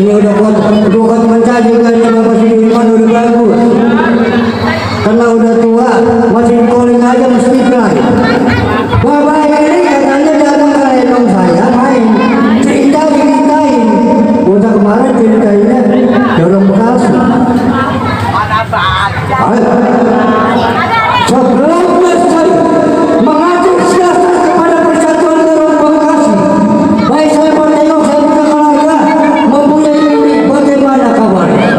Ini udah buat mencari kan Bapak Sudirman udah bagus. Karena udah tua masih calling aja mesti fly. Bapak ini katanya datang ke rendong saya main ceritain. Udah kemarin ceritainnya dorong Bekasi. Sebelum selesai mengajak siasat kepada persatuan dorong Bekasi, baik saya bertengok saya punya keluarga mempunyai ini bagaimana kabarnya?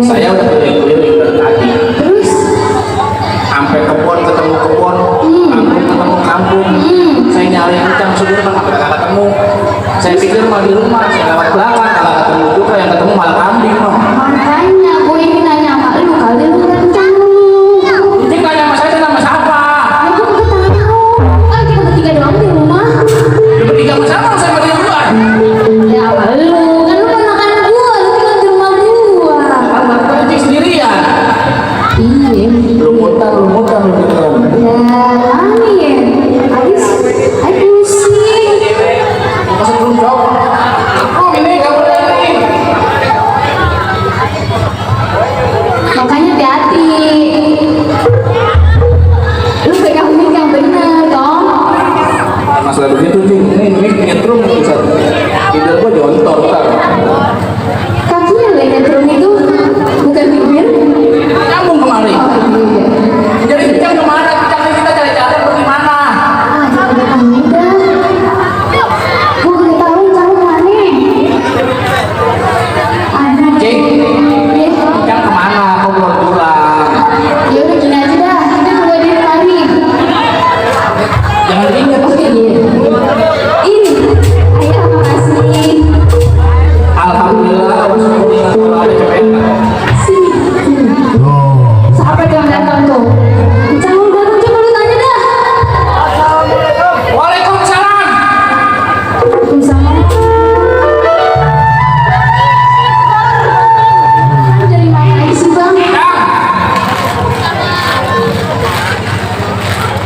Saya udah keliling-keliling dari tadi. Terus sampai kebun ketemu kebun, kampung ketemu kampung. Saya nyari kencang subur kan sampai nggak ketemu. Saya pikir mah di rumah, saya lewat belakang kalau ketemu juga yang ketemu malah kambing mah. Makanya gue ini nanya sama lu kali lu kencang lu. Ini nanya sama saya nama siapa? Aku nggak tahu. Kan kita bertiga doang di rumah. Lu bertiga sama siapa? Saya berdua duluan. Ya apa lu? Kan lu ponakan gua, lu tinggal di rumah gua. Abang kencing sendirian. Iya. Lu mutar gitu. Ya, aneh ya. Habis, pusing. Masuk belum jawab. Oh ini nggak boleh ini. Makanya hati-hati. Lu pegang mic yang bener dong. Masalah begitu sih. Ini nyetrum bisa. Tidak gua jontor kan. Kakinya lo yang nyetrum itu bukan bibir. Nyambung kemari. Oh iya. Jadi kencang kemana?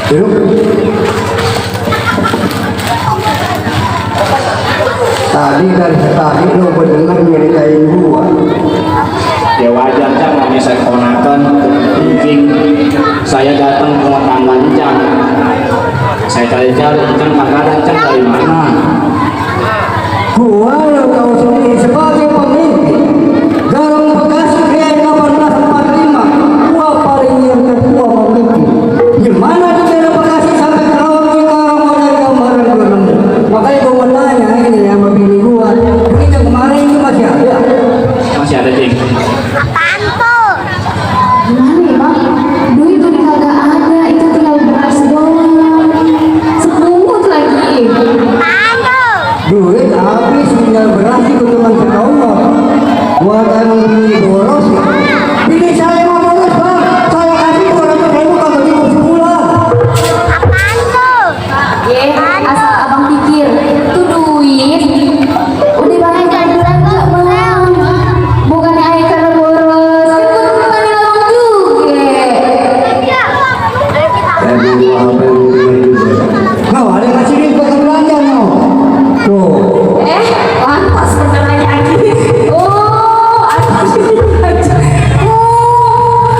Duduk. Tadi dari tadi lo mendengar nyeritain gua. Ya wajar Cang, namanya saya keponakan. Mungkin saya datang ke tangan Cang. Saya cari-cari Cang, kagak ada Cang, dari mana? Gua lo tahu sendiri sebagai pemimpin Garam Bekasi Krian 1845. Gua paling yang ketua pemimpin. Gimana di daerah Bekasi sampai Kerawang Cikarang mau dari gambaran gua nemu. Makanya gua mau tanya ini sama bini gua. Duit yang kemarin itu masih ada. Masih ada Cing. Gimana ya bang? Duit udah kagak ada, itu tinggal beras doang. Sepungut lagi. Duit habis tinggal beras itu cuma setomor. Gua emang bini boros ya. Bini saya mau boros bang. Saya kasih 200.000 kagak cukup sebulan. Asal abang pikir itu duit udah banyak jadi belanja bang. Bukannya ayah karena boros, kan bukannya abang juga. Kau ada yang ngasih duit buat belanja no? Tuh. Lantas bener lagi. Oh, atas belanja.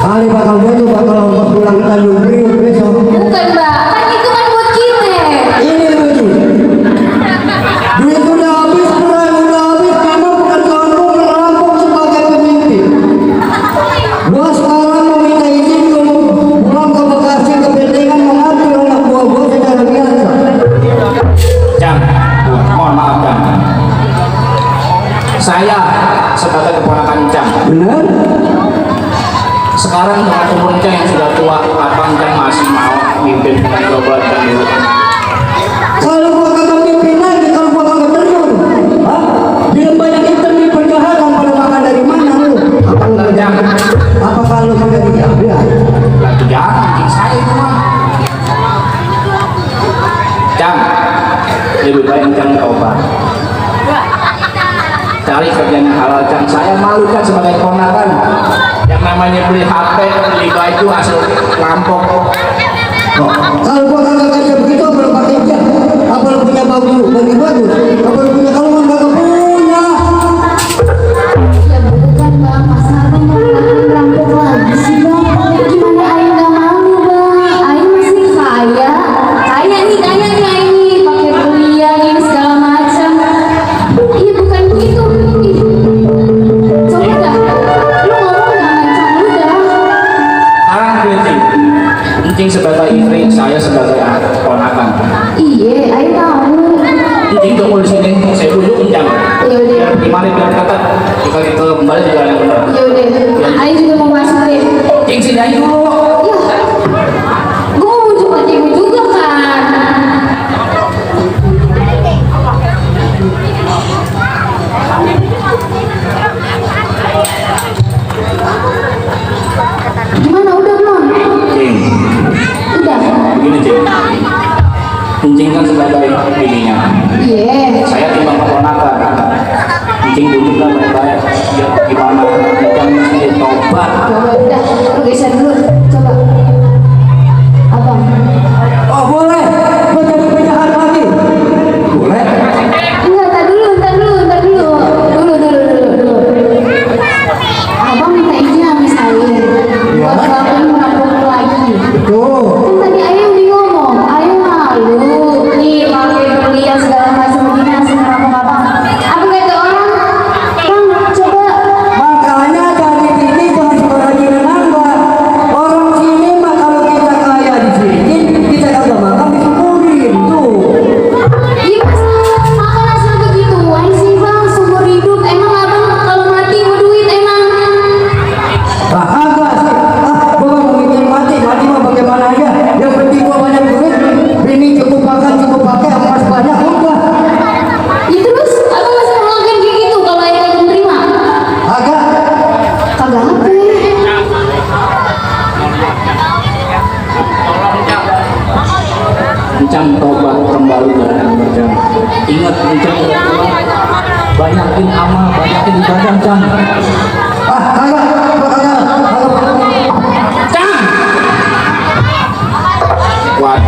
Kali bakal gua tuh bakal ongkos pulang ke Tanjung Priok besok. Bukan mbak, kan itu kan buat kita. Ini lucu. Duit udah habis, peran udah habis, kamu bukan kampung merampok sebagai pemimpin. Gua sekarang mau minta izin dulu pulang ke Bekasi kepentingan mengatur anak gua secara biasa. Cang, mohon maaf Cang. Saya sebagai keponakan Cang. Benar? Sekarang dengan umur Cang yang sudah tua, apa Cang masih mau mimpin buat Cang dulu? Kalau gua kagak mimpin lagi, kalau gua kagak terjun, hah? Dia banyak internet penjahat pada makan dari mana lu? Apa kalau kagak dijaga? Lagi jangan, Cing saya itu mah. Cang, lebih baik Cang tobat. Cari kerjaan yang halal Cang. Saya malu Cang sebagai keponakan. Yang namanya beli HP, beli baju hasil rampok. Oh, kalau gua kagak kerja begitu, apa lu pakai jam? Apa lu punya baju bagus? Apa lu punya kalungan kagak punya? Ya bukan bang, masa abang merampok lagi sih bang? Gimana ayah nggak malu bang? Ayah masih kaya, kaya nih ayah ini pakai kuliah ini segala macam. Iya bukan begitu. Ih, coba dah, lu ngomong jangan macam lu dah. Sekarang gue Cing sebagai istri, saya sebagai anak keponakan. Iya, ayah tahu. Cing tunggu di sini, saya duduk Cang. Ya udah, Biar gimana biar kata kita kembali juga yang benar. ya udah. Ayah juga mau masuk deh. Cing sini aja dulu. Ya, gue mau coba ibu juga kan. Gimana udah belum? Cing, Udah. begini Cing. Cing kan sebagai bininya. Iya. Saya timbang keponakan. Cing dulu kan baik-baik. Biar gimana? Cing mesti tobat. Coba udah, lu geser dulu. Coba. Abang. Oh boleh, gua jadi penjahat lagi. Boleh. Enggak, tar dulu. Abang minta izin sama saya. Buat bangun merampok lagi. Tuh. Kan tadi ayah udah ngomong, ayah malu. Nih pakai kuliah segala macam begini asal merampok abang. Apa kata orang? Bang, coba. Makanya dari sini jangan sembarangan nambah. Orang sini mah kalau kita kaya di sini, kita kagak makan disyukurin tuh. Iya mas, makan hasil begituan sih bang, seumur hidup. Emang abang kalau mati mau duit emang? Agak sih. Gua mau mikir mati mah bagaimana aja. Yang penting gua banyak duit, bini cukup makan, cukup pakai, emas banyak udah. Ya terus, abang masih mau ngelakuin kayak gitu kalau ayah kagak terima? Agak. Kagak apa? Cang tobat kembali dari Cang. Ingat Cang, banyakin amal, banyakin ibadah Cang. Agak. Cang! Waduh.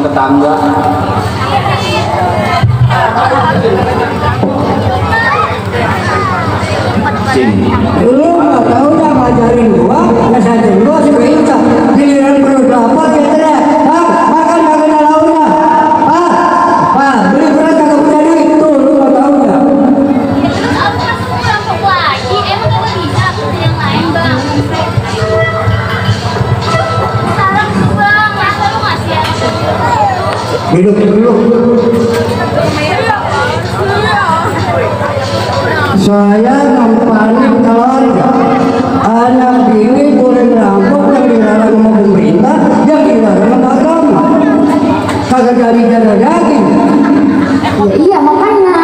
tetangga. Cing. Lu nggak tahu dah ngajarin gua, ngajarin gua si Beca. Giliran perut lapar ya teriak, makan makanan lauknya. Beli beras kagak punya duit tuh, lu nggak tahu dah. Terus aku masuk rampok lagi, emang gak bisa beli yang lain bang? Sekarang tuh bang, masa lu ngasih yang Hidup dulu. Saya nampanin keluarga. Anak ini boleh ngerampok yang dilarang sama pemerintah, yang dilarang sama agama. Kagak jadi darah daging. Ya iya makanya.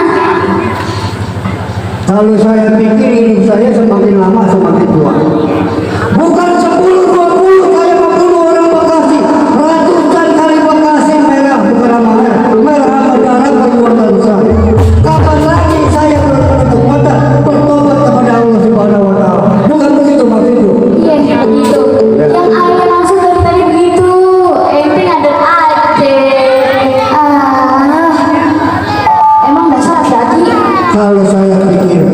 Kalau saya pikir hidup saya semakin lama semakin tua. Bukan 10, 20, kayak 50 orang Bekasi. Ratusan kali Bekasi merah, bukan sama merah. Merah sama darah perjuangan saya. Kapan lagi saya bertutup mata bertobat kepada Allah Subhanahu Wa Taala? Bukan begitu maksudku. Iya begitu. Yang ayah maksud dari tadi begitu. Ente ada aja. Emang dasar laki-laki. Kalau saya pikir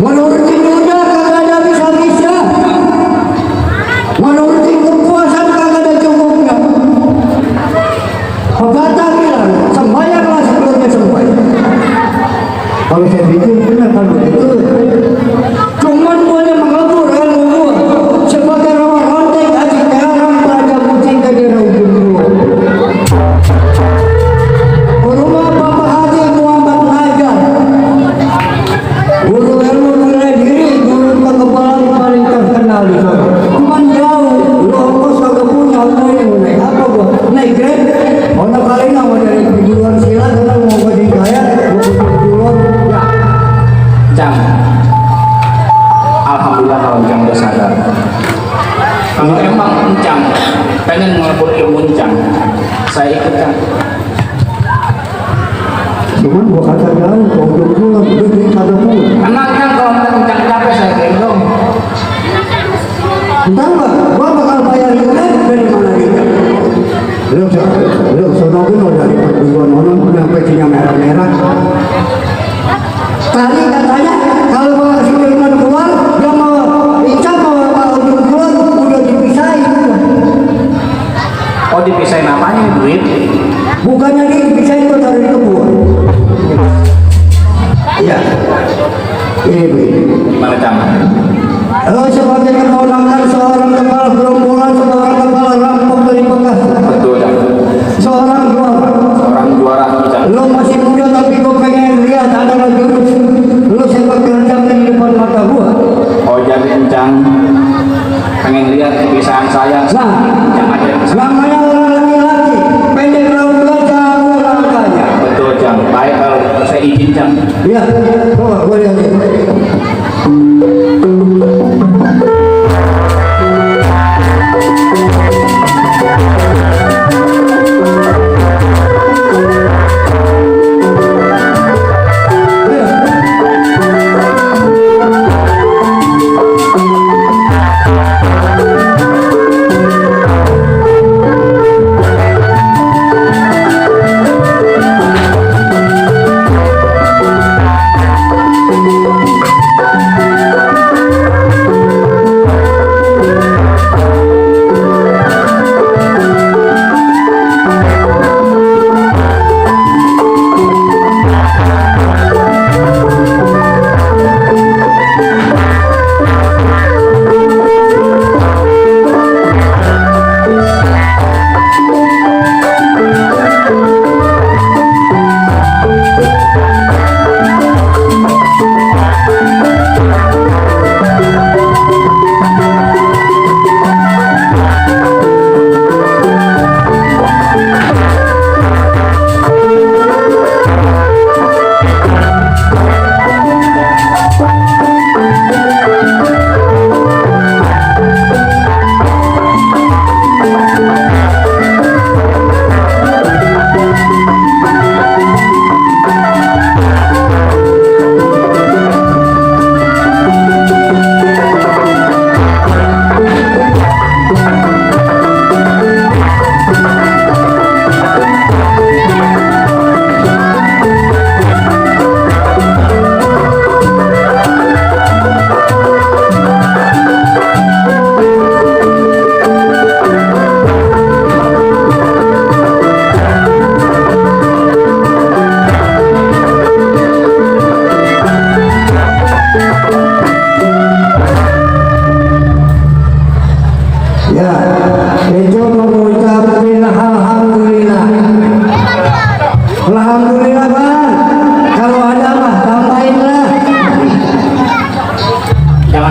menurutin dunia kagak ada bisa-bisa, menurutin kepuasan kagak ada cukupnya. Pepatah bilang sembayanglah sebelumnya sembahyang. Kalau saya pikir benar kalau begitu, cuman boleh mengelabur ilmu gua sebagai rawan kontek aji teharang pada kucing ke daerah ujung gua. Rumah Bapak Haji Muhammad Hajar, guru ilmu bela diri, guru kekebalan paling terkenal di sana. Cuman jauh, lu ongkos kagak punya, naik apa gua? Naik grab, orang kali nama dari perguruan silat, orang mau kasih kaya, mau perguruan, ya. Cang. Alhamdulillah kalau Cang udah sadar. Kalau emang Cang pengen ngelebur ilmu Cang, saya ikut Cang. Cuman gua kata jauh, kau perguruan, udah duit kagak punya. Emang Cang kalau Cang capek saya gendong. Entah nggak, gua bakal bayar internet dari mana gitu. Lu sonokin lo dari perguruan orang yang pecinya merah-merah. Tadi katanya kalau mau kasih firman keluar, dia mau Ica mau ujung keluar udah dipisahin. Oh dipisahin apanya duit? Bukannya dipisahin kok dari kebun. Iya. Ini. Gimana Cang? Lo sebagai keponakan seorang kepala gerombolan, seorang kepala rampok dari Bekasi. Betul Cang. Seorang juara. Seorang juara Cang. Lo masih muda tapi gue pengen lihat ada jurus lo sepak terjang di depan mata gua. Oh jadi Cang pengen lihat kebiasaan saya. Nah, Yang ada namanya orang laki-laki pendek rambut jauh langkahnya. betul Cang. Baik kalau saya izin Cang. Iya, coba gua lihat.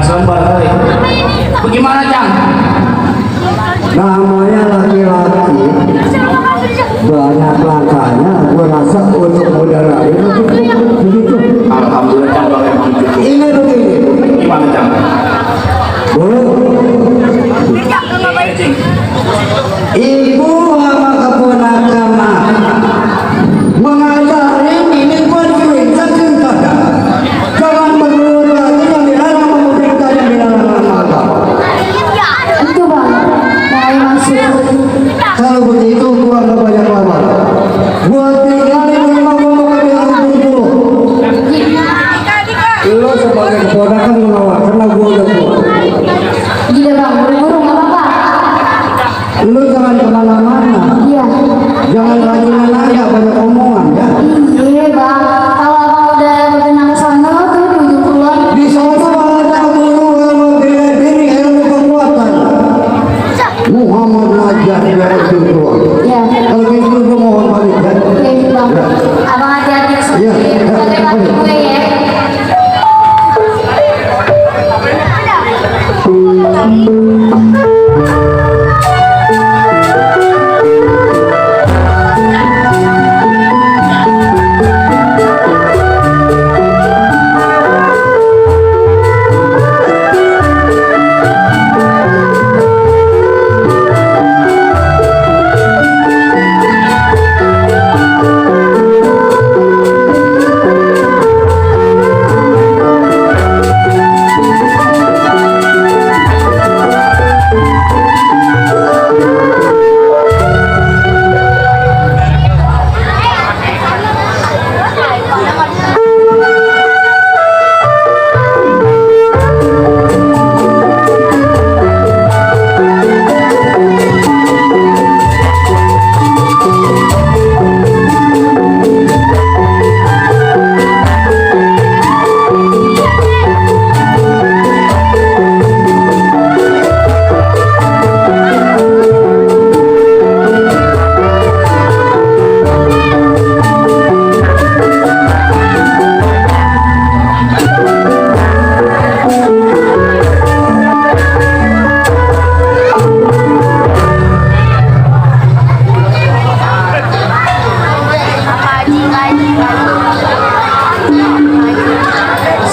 selembar kali. Bagaimana Cang? Namanya laki-laki banyak langkahnya, gue rasa untuk modal lain begitu. Alhamdulillah Cang kalau emang gitu. Ini begini, Gimana Cang? Bu, ibu sama keponakan mengajarin ini konflik saking kata. Jangan menurut lagi yang dilarang memudahkan yang dilarang mata. Itu bang, mulai masuk. Kalau begitu gua nggak banyak lama. Gua tinggalin rumah gua mau ke dulu. Lo sebagai keponakan menolak karena gua udah tua. Gila bang, buru-buru nggak apa-apa. Lo jangan kemana-mana. Iya. Jangan rajin nanya banyak omongan ya. Iya bang, kalau abang udah berkenan ke sana tuh di ujung kulon. Di sana ada guru sama bela diri ilmu kekuatan. Muhammad Najjar dari tua. Iya. Kalau gitu gua mohon balik ya. Oke bang, abang hati-hati Iya. sebagai kaki gue ya.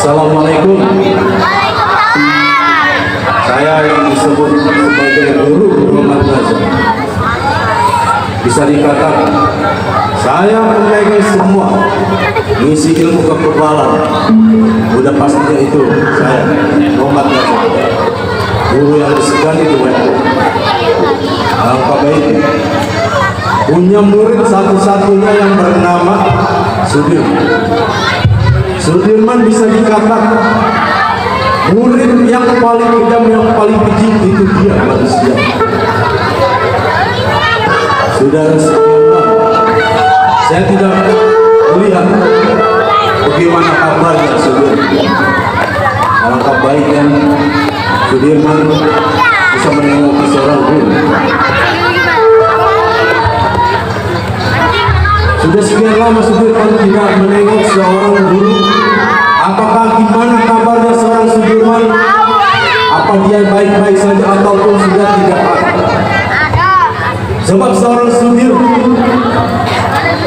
Assalamualaikum. Saya yang disebut sebagai guru Muhammad Najjar. Bisa dikatakan saya memegang semua mengisi ilmu kekebalan. Udah pastinya itu saya Muhammad Najjar, guru yang disegani Tuhan. Alangkah baiknya punya murid satu-satunya yang bernama Sudirman. Sudirman bisa dikatakan murid yang paling kejam, yang paling keji itu dia manusia. Saudara sekalian, saya tidak melihat bagaimana kabarnya Sudirman. Alangkah baiknya Sudirman bisa menengoki seorang guru. Sudah sekian lama Sudirman tidak menengok seorang guru. Apakah gimana kabarnya seorang Sudirman? Apa dia baik-baik saja ataupun sudah tidak ada? Sebab seorang Sudirman,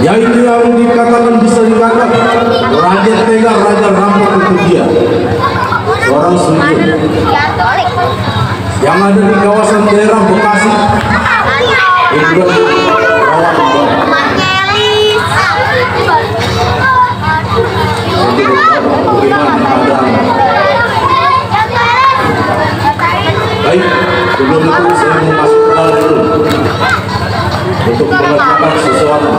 yaitu yang dikatakan bisa dikatakan raja tega, raja rampok itu dia. Seorang Sudirman yang ada di kawasan daerah Bekasi. Itu baik, sebelum itu saya mau masuk ke dalam dulu untuk mengatakan sesuatu.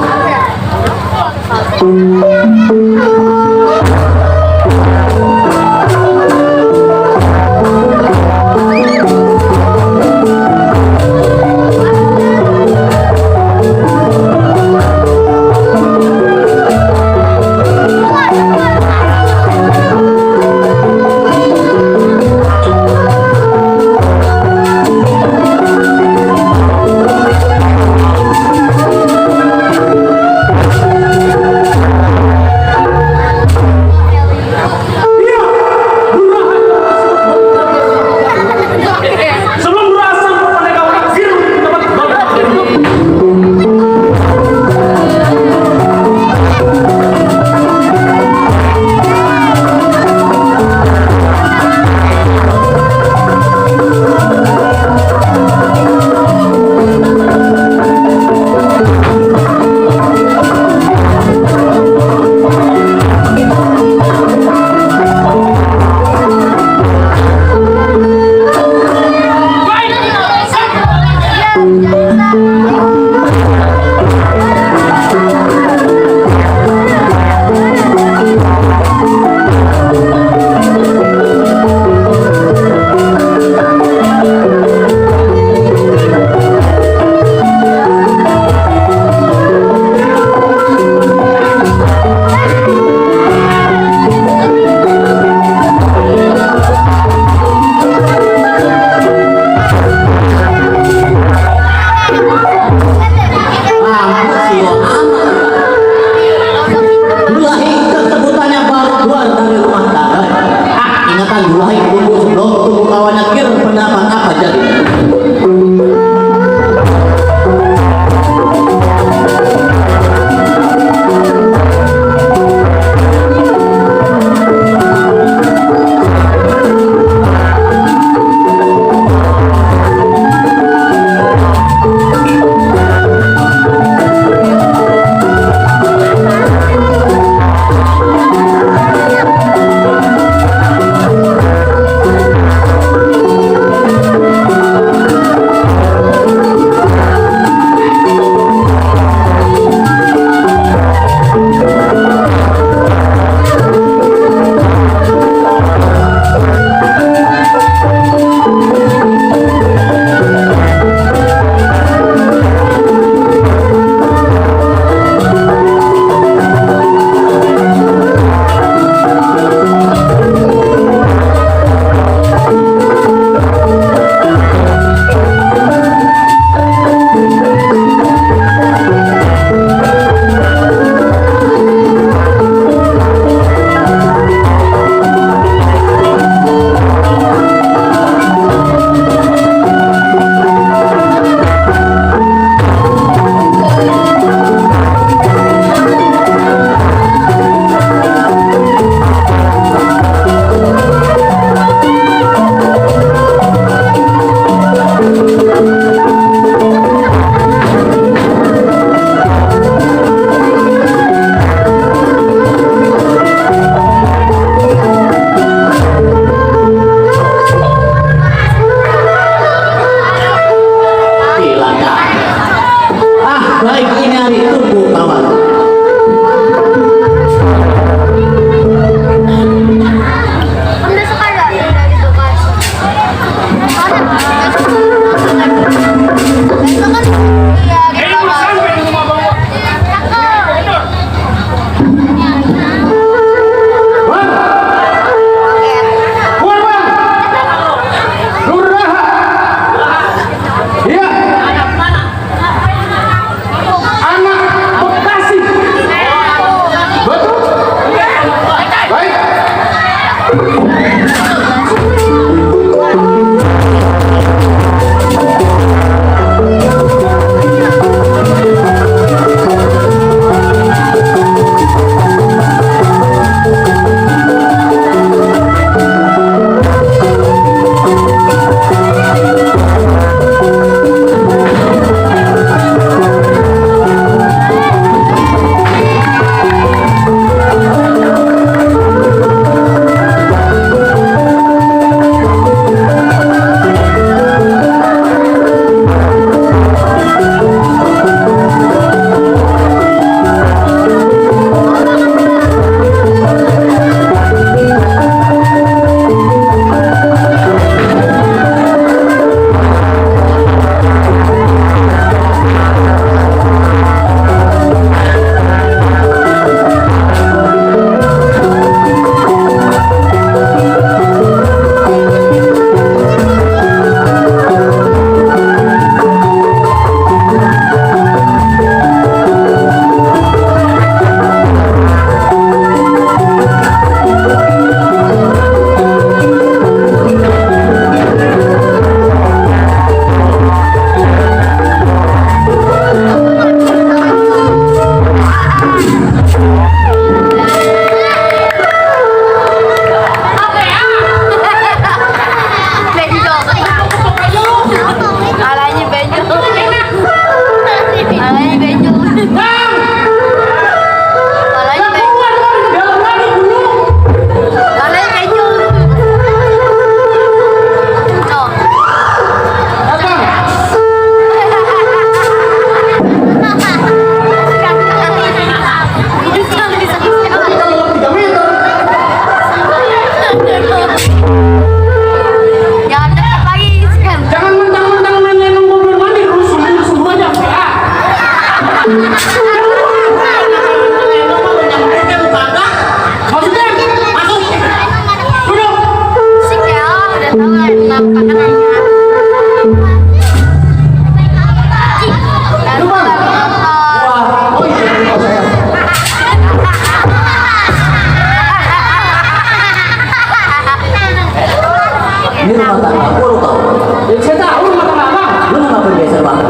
Ini rumah tangga aku, lu tau? Ya saya tahu rumah tangga abang. Lu kenapa geser banget?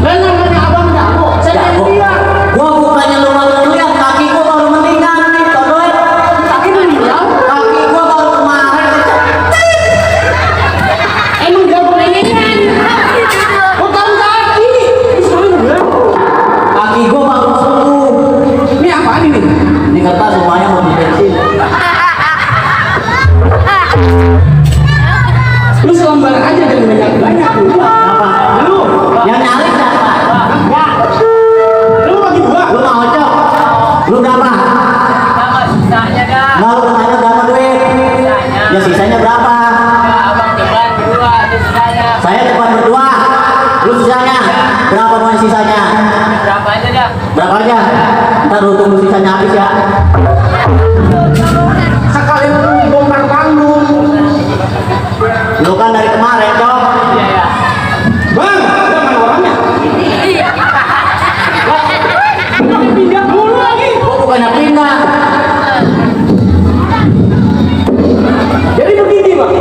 Lah namanya abang jago. Saya Jago. bilang Gua bukannya lu baru lihat, kaki gua baru meninggal nih, Todoy. kaki meninggal. Kaki gua baru kemarin kecepet. Emang jago pengen. Bukan kaki. Kaki gua baru sembuh. Ini apaan ini? Ini kata semuanya mau di bensin. Lu selembar aja dan banyak. Apa? Lu. Yang nyari siapa? Ya. Lu bagi dua. Lu mau ojok? Lu berapa? Sama sisanya dah. Nggak, lu tanya berapa duit? Sisanya. Ya sisanya berapa? Ya, abang ceban berdua itu sisanya. Saya cuma berdua. Lu sisanya? Berapa mau sisanya? Berapa aja dah? Berapa aja? Ntar lu tunggu sisanya habis ya. Sekalian bongkar panggung. Lu kan dari kemarin, Cok. Iya ya. Bang, ada mana orangnya? Pindah dulu lagi. Gua bukannya pindah. Jadi begini, Bang.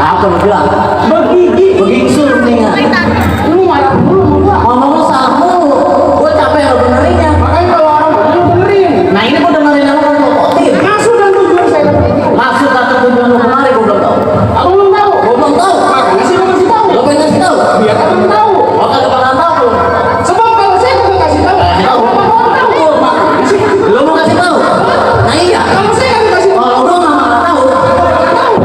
Apa lu bilang? Begini. Begitu lu mendingan. Lu marah dulu sama gua. Ngomong lu salah mulu. Gua capek lu benerinnya. Makanya kalau orang ngomong lu benerin. Nah ini gua dengerin lu kan lu kotin. Maksud dan tujuan saya dapat ini. Maksud atau tujuan lu kemarin gua belum tahu. Abang belum tahu. Gua belum tahu. Makanya saya mau kasih tahu. Lu pengen kasih tahu? Biar abang tahu. Gua kagak bakalan tahu lu. Sebab kalau saya kagak kasih tahu, Kasih tahu. abang mau tahu. Makanya sih. Lu mau kasih tahu? Nah iya. Kalau saya kagak kasih tahu, Kalau lu nggak bakal tahu. tahu.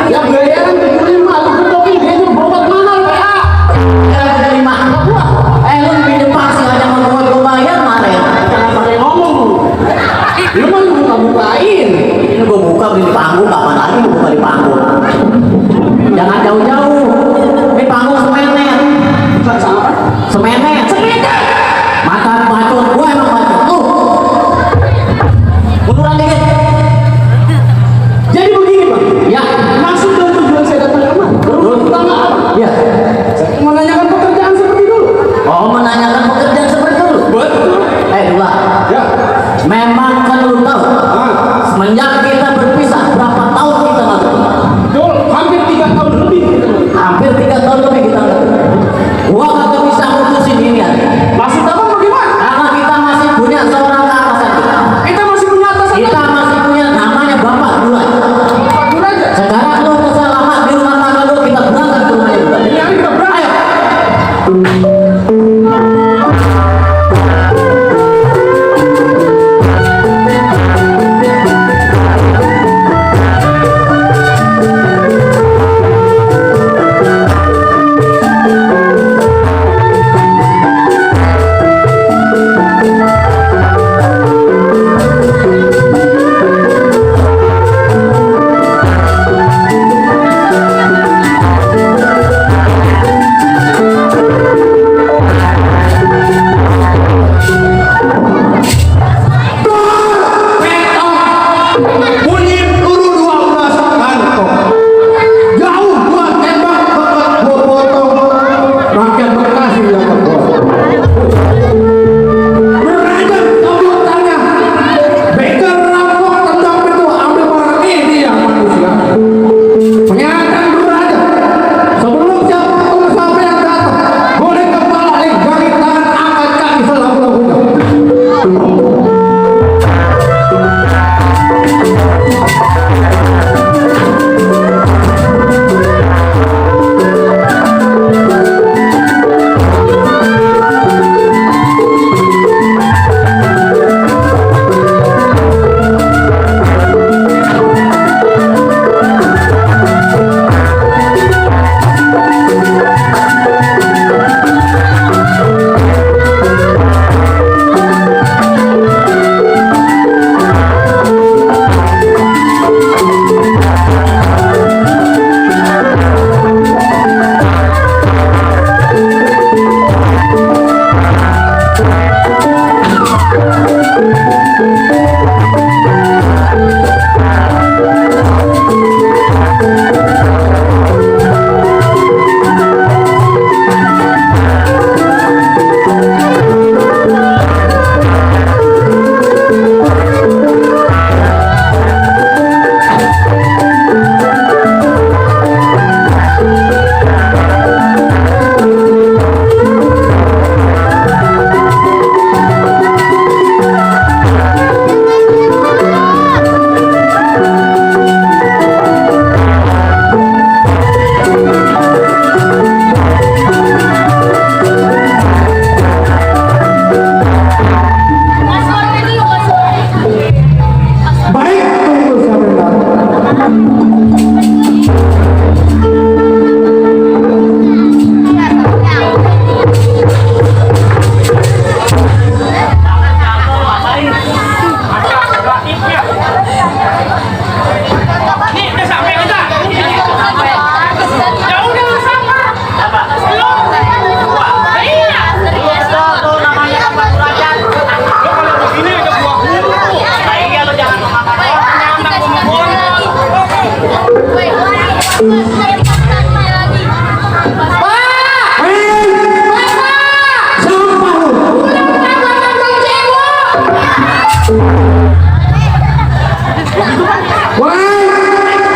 Ya bayaran 75, lu getokin dia tuh berobat mahal, PA. Lu pinjem pasir aja mau gua bayar kemarin. Jangan pakai ngomong. Lu mah buka-bukain. Ini gua buka beli panggung, kapan lagi gua buka di panggung? Jangan jauh-jauh. Ini panggung semenet. Sama Semenet. Mata bacot gua emang bacot. Munduran dikit. Jadi begini, Bang. Ya. Maksud dan tujuan saya datang kemari. Pertama apa? Ya. Saya mau menanyakan pekerjaan seperti dulu. Oh, menanyakan pekerjaan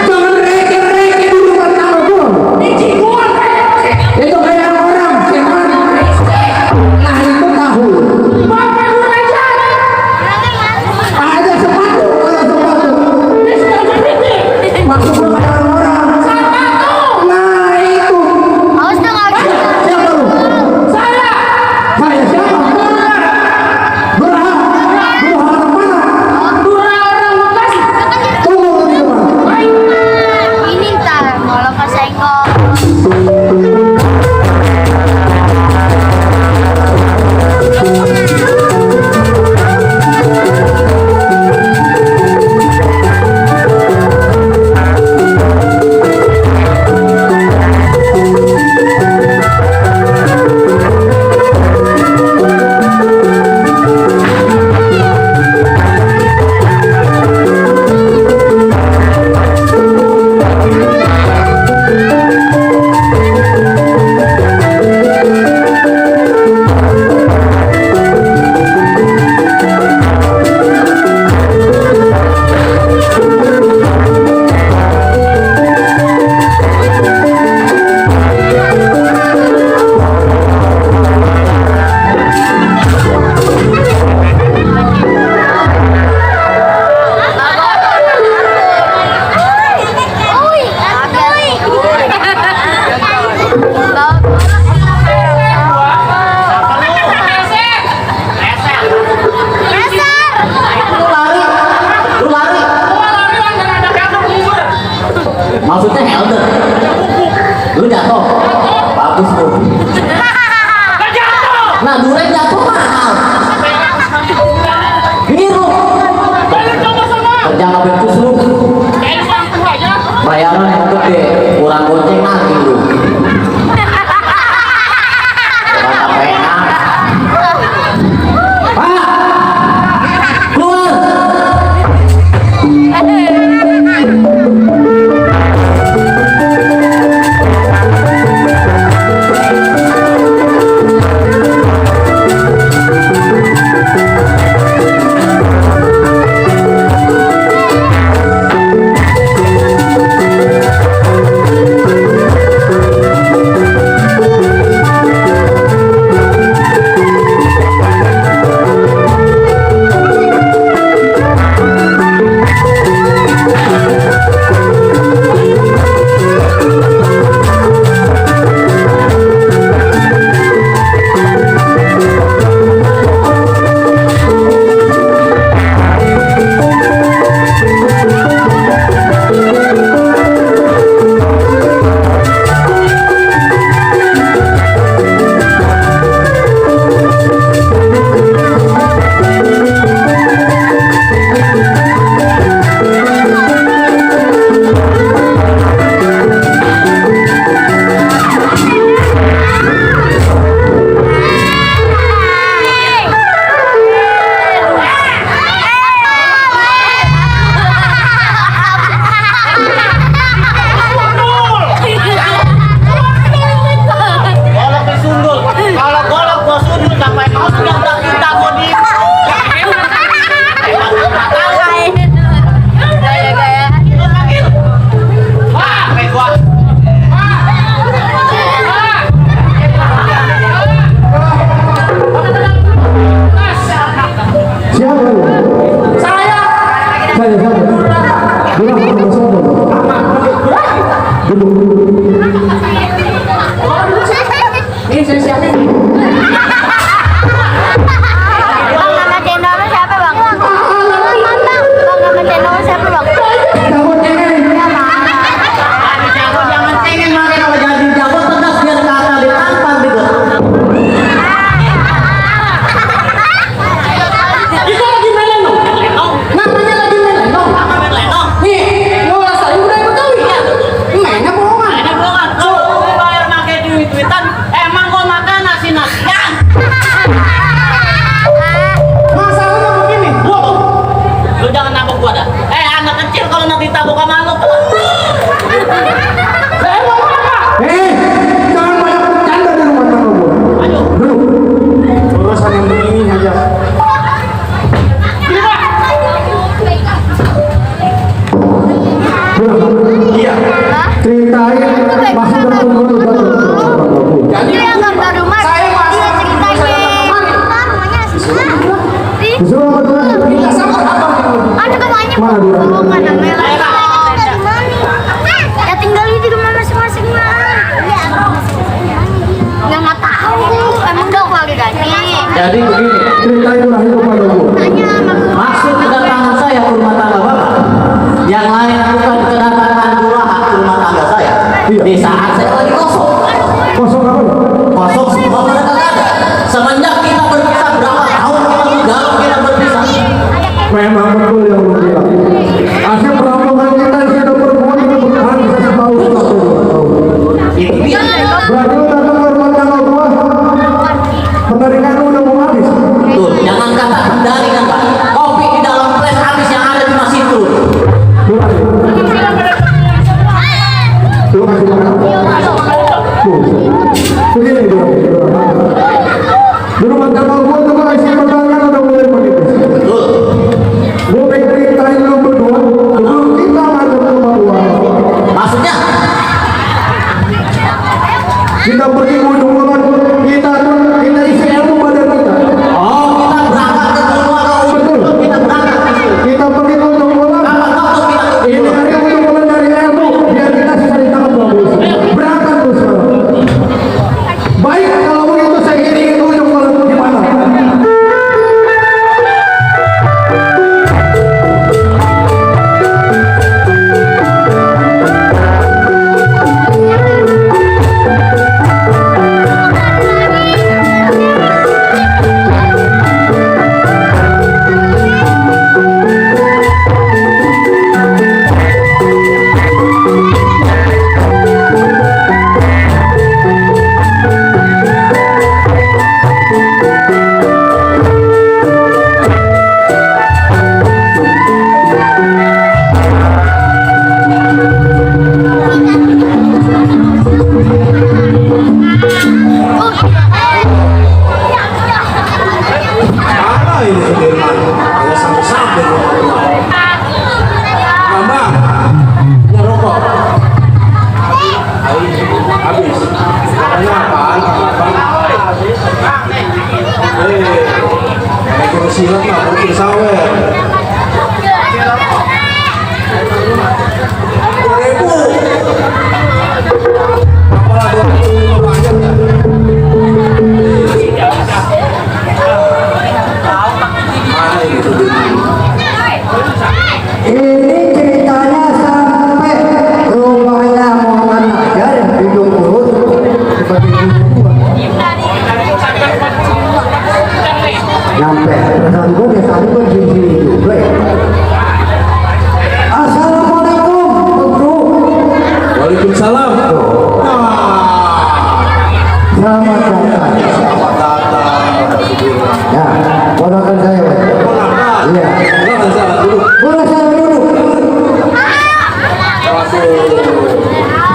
Jangan reke-reke dulu pertama bro. Itu kayak orang siapa? Nah itu tahu. Ada sepatu, ada sepatu. Maksudnya kayak orang. Nah itu. Siapa lu? Saya siapa? Berhak orang mana? Tunggu dulu. Ini ntar kalau kesenggol. Maksudnya elder. Lu jatuh. Bagus tuh. Nah, duren jatuh mahal. Biru. Kerja ngambil kusru. Bayaran yang gede, kurang gonceng nanti lu. Kata pena. Pak, keluar. Jadi begini, Ceritailah itu padaku. maksud kedatangan saya ke rumah tangga Bapak yang lain bukan kedatangan lurahan ke rumah tangga saya. Iya. Di saat saya lagi kosong. Kosong apa? Kosong semua mereka nggak ada. Semenjak kita berpisah berapa tahun kita berpisah. Memang betul yang lu bilang. Hasil perampokan kita sudah perempuan itu bertahan bisa setahun atau 2 tahun. Itu dia. Berarti lu datang ke rumah tangga gua, penarikan lu udah mau habis. Tuh, jangan kata hindari kan Pak. Kopi di dalam flash habis yang ada di masjid tuh. Tuh kasih makan. Tuh. Begini dulu. Di rumah tangga gua tuh kasih pertanyaan udah mulai begitu. Betul. Gua perintahin lu berdua, sebelum kita masuk ke rumah gua. Maksudnya Kita pergi gunung-gunung, kita isi ilmu pada kita. oh kita berangkat ke rumah kau. Betul. Kita berangkat ke situ. Kita pergi gunung-gunung. Kapan waktu kita ke Ini situ? hari untuk mencari ilmu, biar kita bisa ditangkap bagus. Berangkat tuh sekarang. Baik, kalau begitu saya iringi ke gunung-gunung gimana? Mana ini Sudirman? Ada sampai-sampai rumah gua. Mama, punya rokok. Habis. Katanya apaan? Kalau kurang silat mah pergi sawer. 2.000. Apalah 2.000 banyak ya? Mana ini Sudirman? Ini ceritanya sampai rumahnya Muhammad Najar di Jumurut sebagai ibu. Nyampe pesan gue desa gue di sini juga ya. Assalamualaikum, Bro. Waalaikumsalam. Selamat datang. Selamat datang, Pak Sudirman. Ya, ponakan saya, Pak. Ponakan. Iya. Silakan salah dulu. Boleh saya duduk?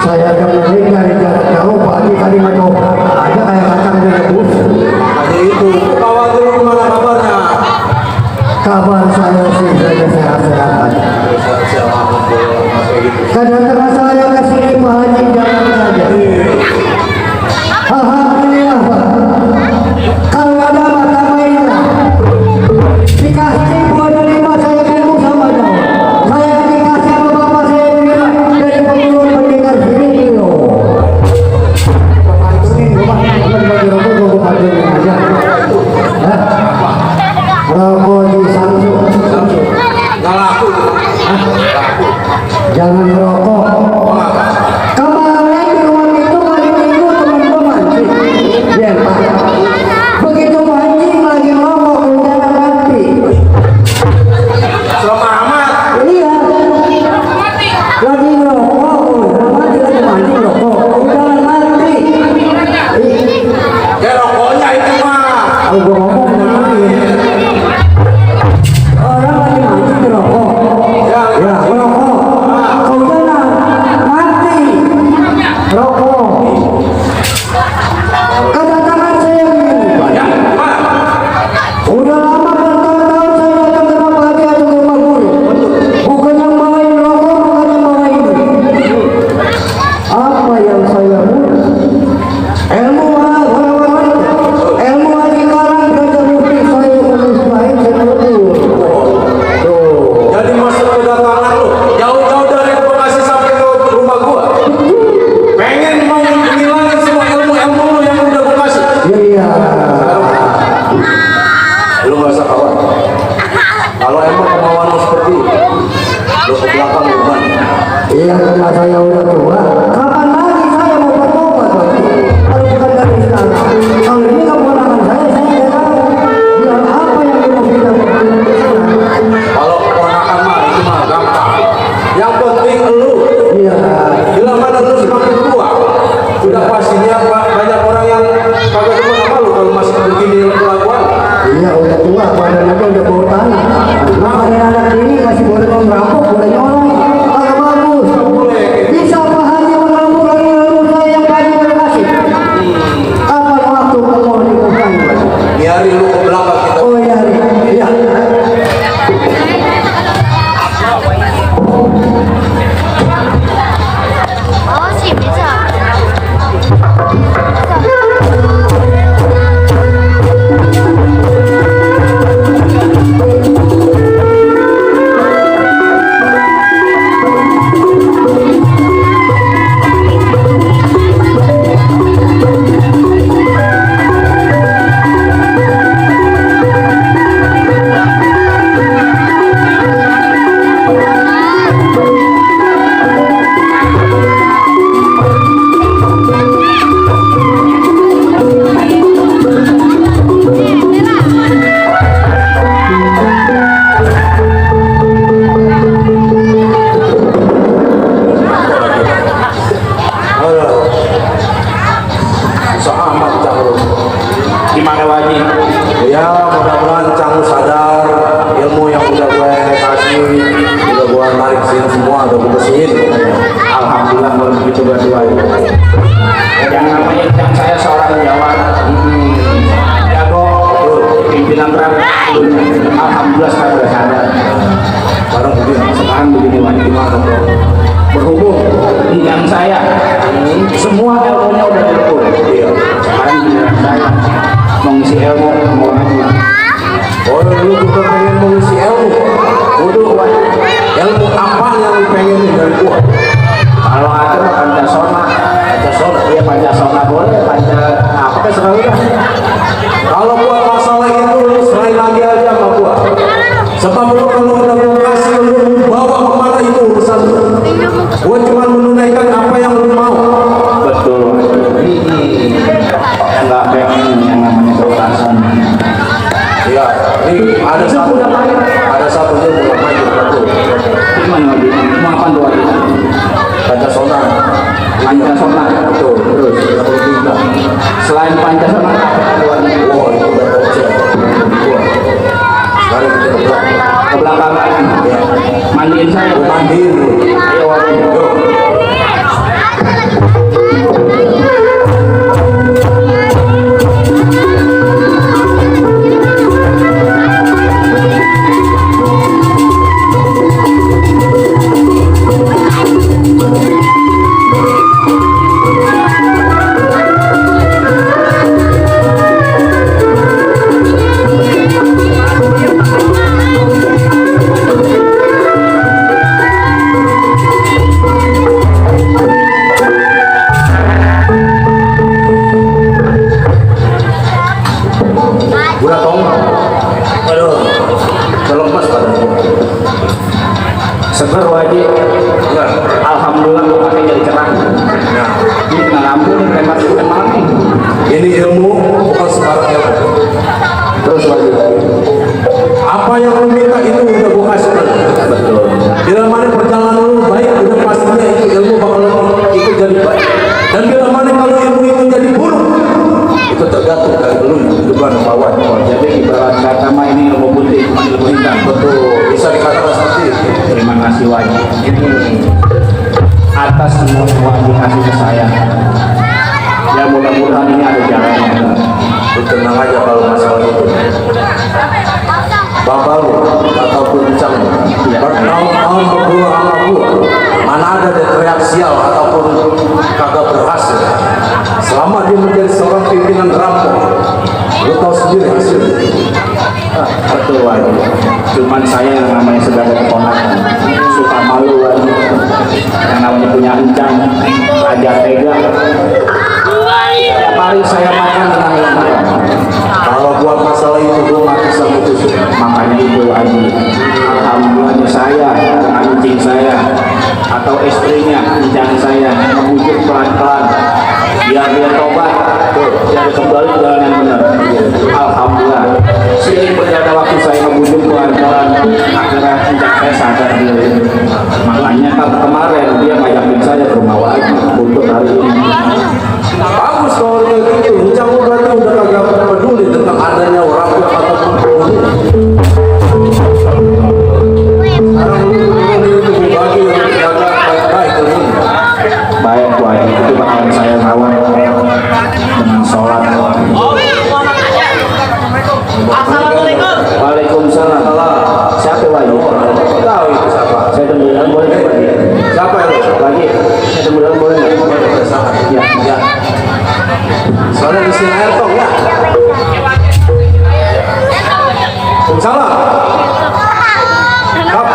Saya akan menikah dari jarak jauh, Pak. Ini tadi nggak tahu berapa aja kayak kacang di rebus. Tadi itu bawa dulu gimana kabarnya? Kabar saya sih saya sehat-sehat aja. Kedatangan saya ke sini Pak Haji jangan saja. Alhamdulillah Pak. Kalau ada mata mainan, dikasih buat lima saya ketemu sama Jawa. Saya dikasih sama bapak saya lima dari pengurus pendengar sini loh. Bapak ini rumah bagi rokok gue bukan ini aja. Ya. Rokok di Samsung. Nggak laku. Jangan rokok. Kemarin di rumah itu hari Minggu teman-teman mancing. Ya Pak. Begitu mancing lagi ngomong udah mati. Selama amat. Iya. Lagi ngerokok, mati lagi mancing rokok. Udah mati. Ya rokoknya itu mah. Aku ngomong mati. Orang lagi mancing rokok. Ya ngerokok. Kemudian mati. Rokok. Kedatangan saya begini Pak. Ya, Pak. Udah lama bertahun-tahun saya datang ke rumah Haji atau ke rumah guru. Bukan yang bawain rokok, bukan yang bawain duit. Apa yang saya punya? Ilmu orang-orang, ilmu Haji Karang belajar Lu nggak usah kawan. Kalau emang kemauan lu seperti itu, lu ke belakang bukan. Iya, karena saya udah tua. Kapan lagi saya mau bertobat? Kalau bukan dari Islam. Kalau ini keponakan saya nggak tahu. Bilang apa yang dia mau bilang? Kalau keponakan mah itu mah gampang. Yang penting lu. Iya. Bila mana lu semakin tua, sudah pastinya banyak orang yang kagak demen sama lu kalau masih begini kelakuan. Iya, udah tua. Badan aja udah bau tanah. Makanya anak ini masih boleh merampok, boleh nyolong. Agak bagus. Boleh. Bisa apa hanya merampok lagi ilmu saya yang tadi udah kasih. Kapan waktu mau dibuka? Biari lu ke belakang kita. Oh iya, iya. Oh sih bisa. Susah amat Cang lu. Gimana Waji? Ya mudah-mudahan Cang lu sadar ilmu yang udah gue kasih, udah gue tarik sini semua, udah gue bersihin. Alhamdulillah kalau begitu berdua. Yang namanya Cang saya seorang Jawa. Jago pimpinan rakyat. Alhamdulillah sekarang sudah sadar. Sekarang begini Waji. Gimana bro? Berhubung yang saya semua ilmunya udah cukup. Iya. Sekarang giliran saya mengisi ilmu mau lagi. Oh lu juga pengen mengisi ilmu? Waduh, Ilmu apa yang lu pengen dari gua? kalau ada mah Pancasona, iya Pancasona boleh, apa kan selalu dah. Kalau buat masalah itu lu serahin lagi aja sama gua. Sebab lu kalau udah mau kasih lu bawa kemana itu urusan lu. Gua cuma menunaikan apa yang lu mau. Betul. Enggak pengen yang namanya kekerasan. Iya, ini ada satu dia mulai maju betul. Gimana lagi? Mau apa doa kita? Pancasona. Pancasona. Betul. Terus yang ketiga. Selain Pancasona, apa doa? Oh itu udah kocak. Sekarang kita ke belakang. Ke belakang lagi. Ya. Mandiin saya. Gua mandiin lu. Iya, Waji. Yuk. Udah tong. Aduh. Terlepas badanku. Seger Waji. Enggak. Alhamdulillah gua pakai jadi cerah. Nah, Ini kena lampu nih, lempar bukan malam nih. ini ilmu bukan sekarang ilmu. Terus Waji. Apa yang lu minta itu udah gua kasih. Betul. Bila mana perjalanan lu baik, udah pastinya itu ilmu bakal ikut jadi baik. Dan bila mana kalau ilmu itu jadi buruk, itu tergantung dari lu bukan lawan. Oh, jadi ibarat kata mah ini ilmu putih, bukan ilmu hitam. Betul, bisa dikatakan seperti itu. Terima kasih Waji. Ini atas semua yang dikasih ke saya. Ya mudah-mudahan ini ada jalannya. Lu tenang aja kalau masalah itu. Bapak lu ataupun Cang bertahun-tahun berdua sama gua, mana ada dia teriak sial ataupun kagak berhasil. Selama dia menjadi seorang pimpinan rampok, lu tahu sendiri hasilnya. Betul Waji. Cuman saya yang namanya sebagai keponakan suka malu Waji. Yang namanya punya encang, raja tega. Tiap hari saya makan dengan lengkap. Kalau buat masalah itu gua nggak bisa hanya itu lagi. Alhamdulillah saya, anjing saya, atau istrinya, jangan saya membujuk pelan-pelan biar dia tobat, biar kembali ke jalan yang benar. Alhamdulillah. Seiring berjalannya waktu saya membujuk pelan-pelan, akhirnya saya sadar diri. Makanya kemarin dia ngajakin saya ke rumah lagi untuk hari ini. Bagus kalau kayak gitu. Kamu berarti udah kagak peduli tentang adanya orang tua ataupun penghuni. Sekarang lu berbagi dengan jaga baik-baik ini. Baik Bu Haji, itu bakalan saya rawat dengan sholat. Assalamualaikum. Waalaikumsalam. Siapa Pak Haji? Tahu itu siapa? Saya tunggu boleh nggak Pak Haji? Siapa itu? Pak Haji, saya tunggu boleh nggak? Ya, ya. Soalnya di sini air tong ya. Salah. Siapa?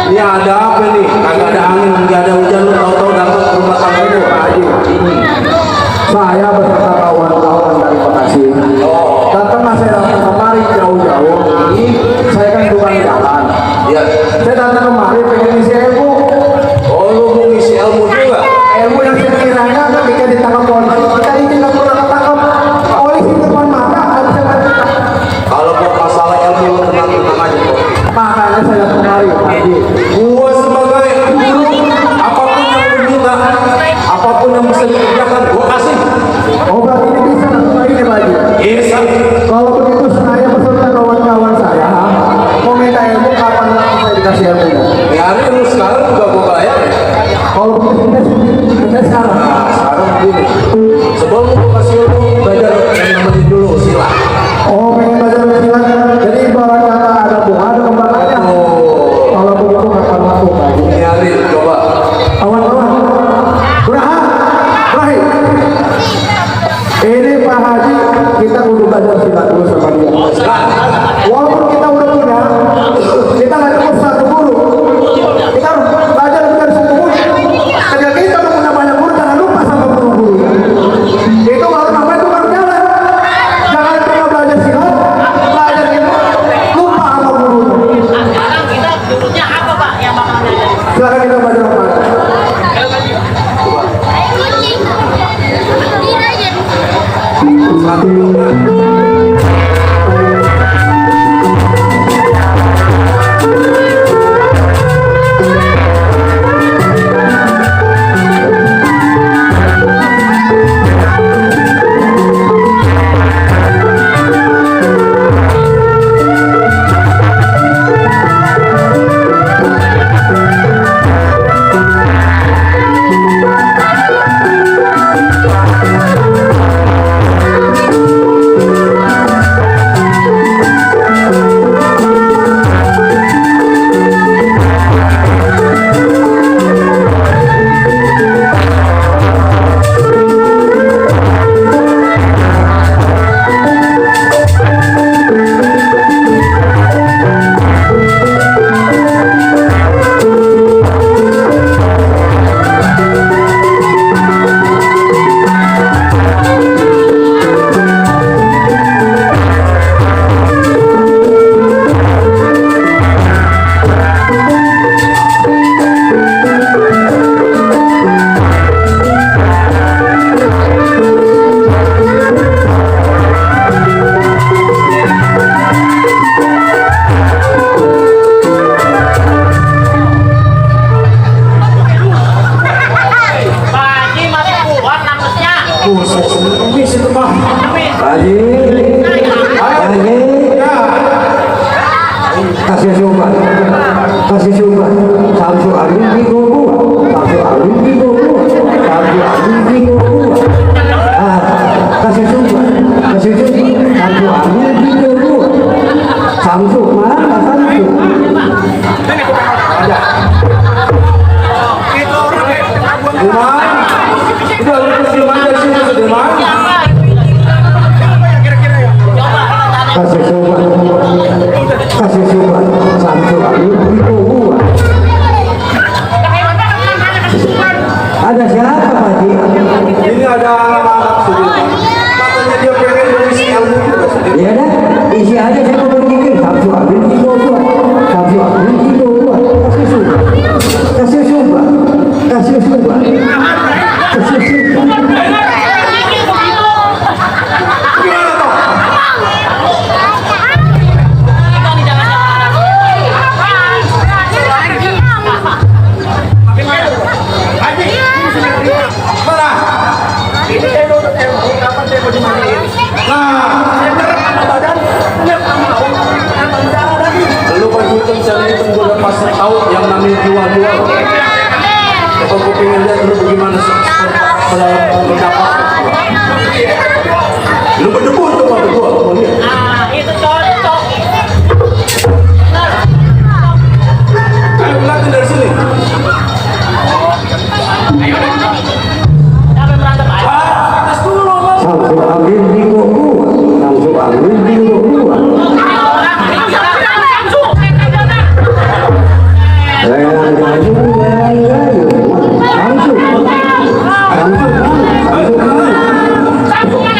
Ini ada apa nih? Kagak ada angin, nggak ada hujan, lu tahu-tahu datang ke rumah tangga ini Pak Haji. Saya beserta kawan-kawan dari Bekasi. Datang saya datang kemari jauh-jauh. Saya kan bukan jalan. Iya. Saya datang kemari pengen isi ilmu. Oh, lu mau ngisi ilmu juga? Ilmu yang sekiranya ketika ditangkap polisi kita ini tidak pernah ketangkap polisi depan mata. Ada saya lanjutkan. Kalau buat masalah ilmu lu tenang-tenang aja kok. Makanya saya datang kemari tadi. Gua sebagai guru, apapun yang lu minta, apapun yang bisa dikerjakan, gua kasih. Oh berarti ini bisa datang ini lagi. Bisa. Kalau begitu saya beserta kawan-kawan saya mau minta ilmu kapan lagi saya dikasih ilmunya. Biarin lu sekarang juga gua bayar. Kalau begitu kita sekarang. Nah, sekarang begini. Sebelum gua kasih ilmu, belajar yang namanya dulu silat. Oh pengen belajar silat. Jadi ibarat kata ada bunga ada kembarannya. Oh, Kalau begitu kapan masuk lagi? biarin coba. Kawan-kawan, Rahim. Ini Pak Haji, kita kudu belajar silat dulu sama dia. Walaupun kita udah punya, kita nggak cukup satu guru. Kita pasti tahu yang namanya jual-jual. Kalau kau pengen lihat dulu bagaimana pendapat. Lu berdebut coba berdua, kau lihat. Itu cocok. Ayo lihatin dari sini. Siapa yang berantem? Ayo. Atas dulu Bang. Samsul ambil bingo gua. Samsul ambil bingo gua. Lelang kayu, lelang kayu. Samsul. Samsul. Samsul.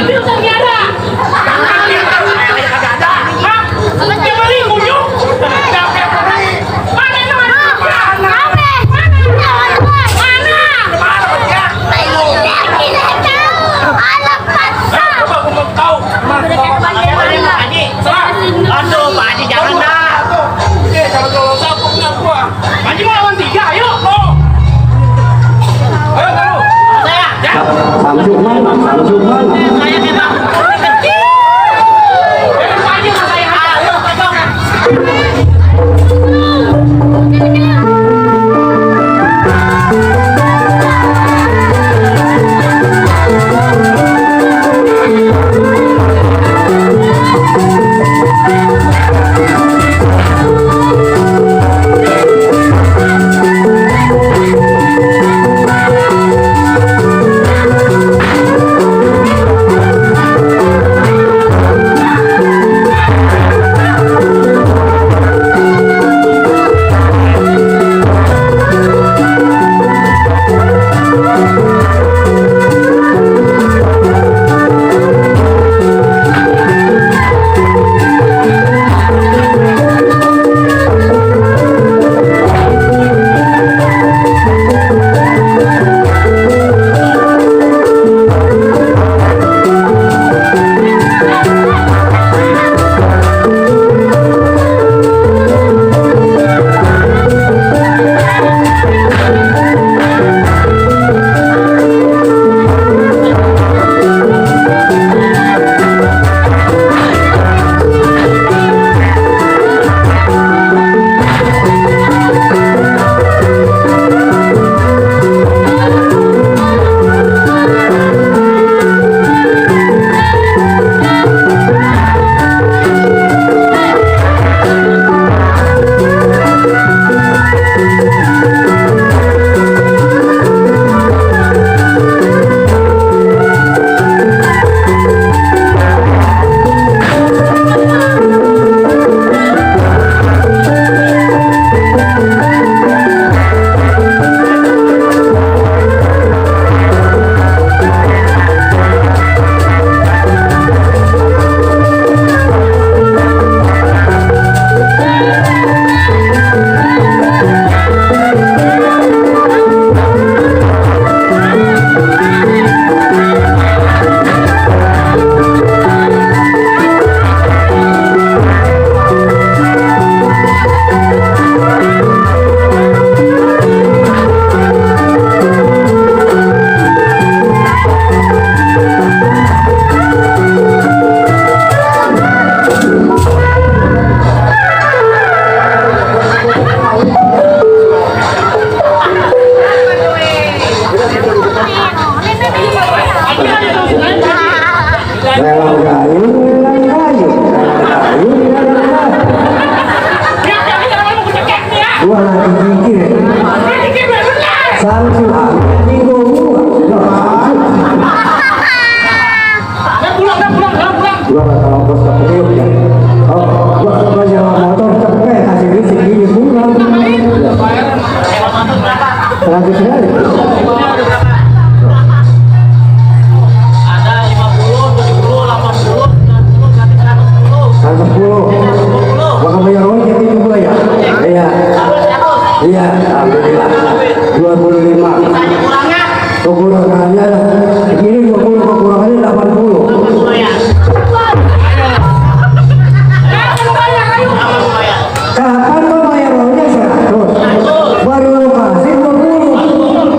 Aduh, Pak Haji jangan dah. Kalau sapu punya gua. Pak Haji mau lawan 3, ayo. Ayo kamu. Saya, ya. Samsul mana? Samsul mana? Saya memang kecil. Pak Haji sama saya. Ayo, pegang.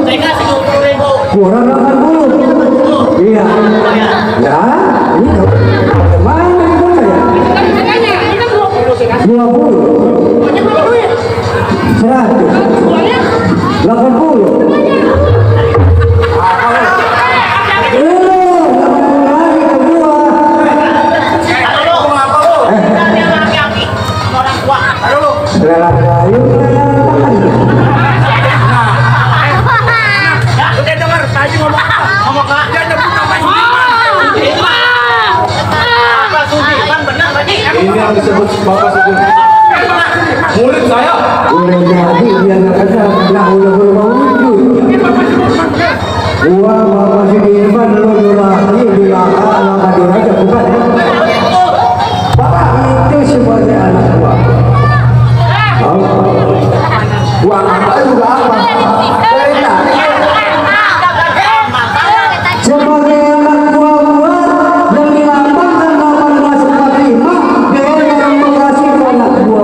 Saya Selera kayu, Udah denger, tadi ngomong apa? Ngomong aja nyebut nama Bapak Sudirman benar tadi. Ini yang disebut Bapak Sudirman. Murid saya. boleh jadi dia nggak ada nggak udah berwujud. Gua Bapak Sudirman lo lagi dilaka laka diraja bukan? Bapak itu sebagai anak gua. Gua apa juga apa? Sebagai anak gua yang dilambangkan 1845 dengan demokrasi anak gua.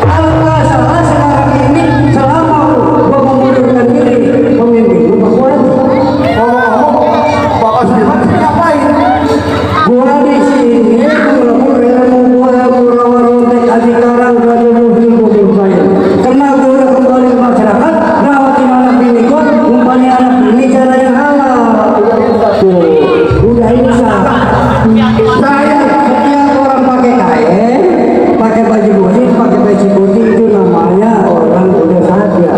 Kalau nggak salah sekarang ini selama gua mengundurkan diri pemimpin rumah gua. Bapak Sudirman ngapain? Gua di sini berlabuh dengan membuat murah-murah adikarang dari muslim muslim saya. Karena gua udah kembali ke masyarakat, rawatin anak bini gua, umpani anak bini cara yang halal. Udah insya. Saya setiap orang pakai kain, pakai baju putih, pakai peci putih itu namanya orang udah saja.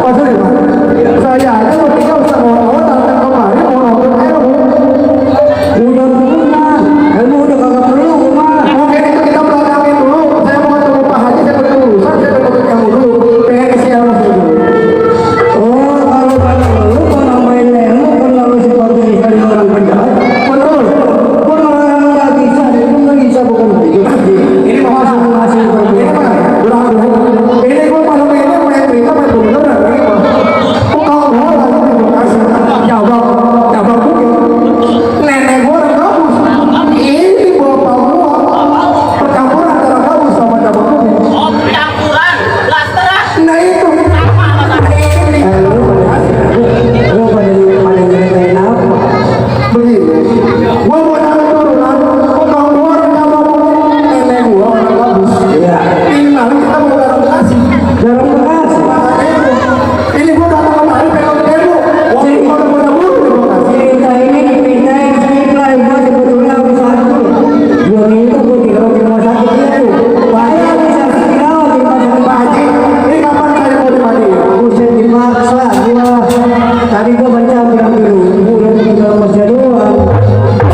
Saya aja mau tinggal sama orang datang kemari mau nonton ilmu. Udah punya, ilmu udah kagak perlu mah. Mungkin itu kita belakangin dulu. Saya mau ketemu Pak Haji, saya ketemu urusan, saya ketemu kamu dulu. Pengen ke siapa dulu? Oh, kalau kata lu kau nambahin ilmu karena lu seperti sekali orang penjahat. Betul. Pun orang nggak bisa, itu nggak bisa bukan begitu. Ini mau masing-masing ini berbeda. mana? Ini gua malam ini main berita main bener ini mah. Kok kau mau lagi demokrasi? Jawab mungkin. Nenek gua orang kampus. Ini bapak gua. Percampuran antara kampus sama jawab mungkin. Oh, campuran. Blasteran. Nah itu. Ini. Lu pada nyeritain apa? Begini. Gua mau nanya turunan. Kok kau gua orang jawab mungkin. Nenek gua orang kampus. Iya. Ini nanti kita mau demokrasi. Dalam bekasi. Ini gua datang kemari pengen demo. Waktu gua udah muda-muda demokrasi. Cerita ini dipindahin setelah gua sebetulnya habis satu. Gua itu gua dirawat di rumah sakit itu. Saya bisa dirawat di rumah sakit Pak Haji, ini kapan saya mau dimandiin? Buset dipaksa gua. Tadi gua baca hampir bulan tinggal masih doang.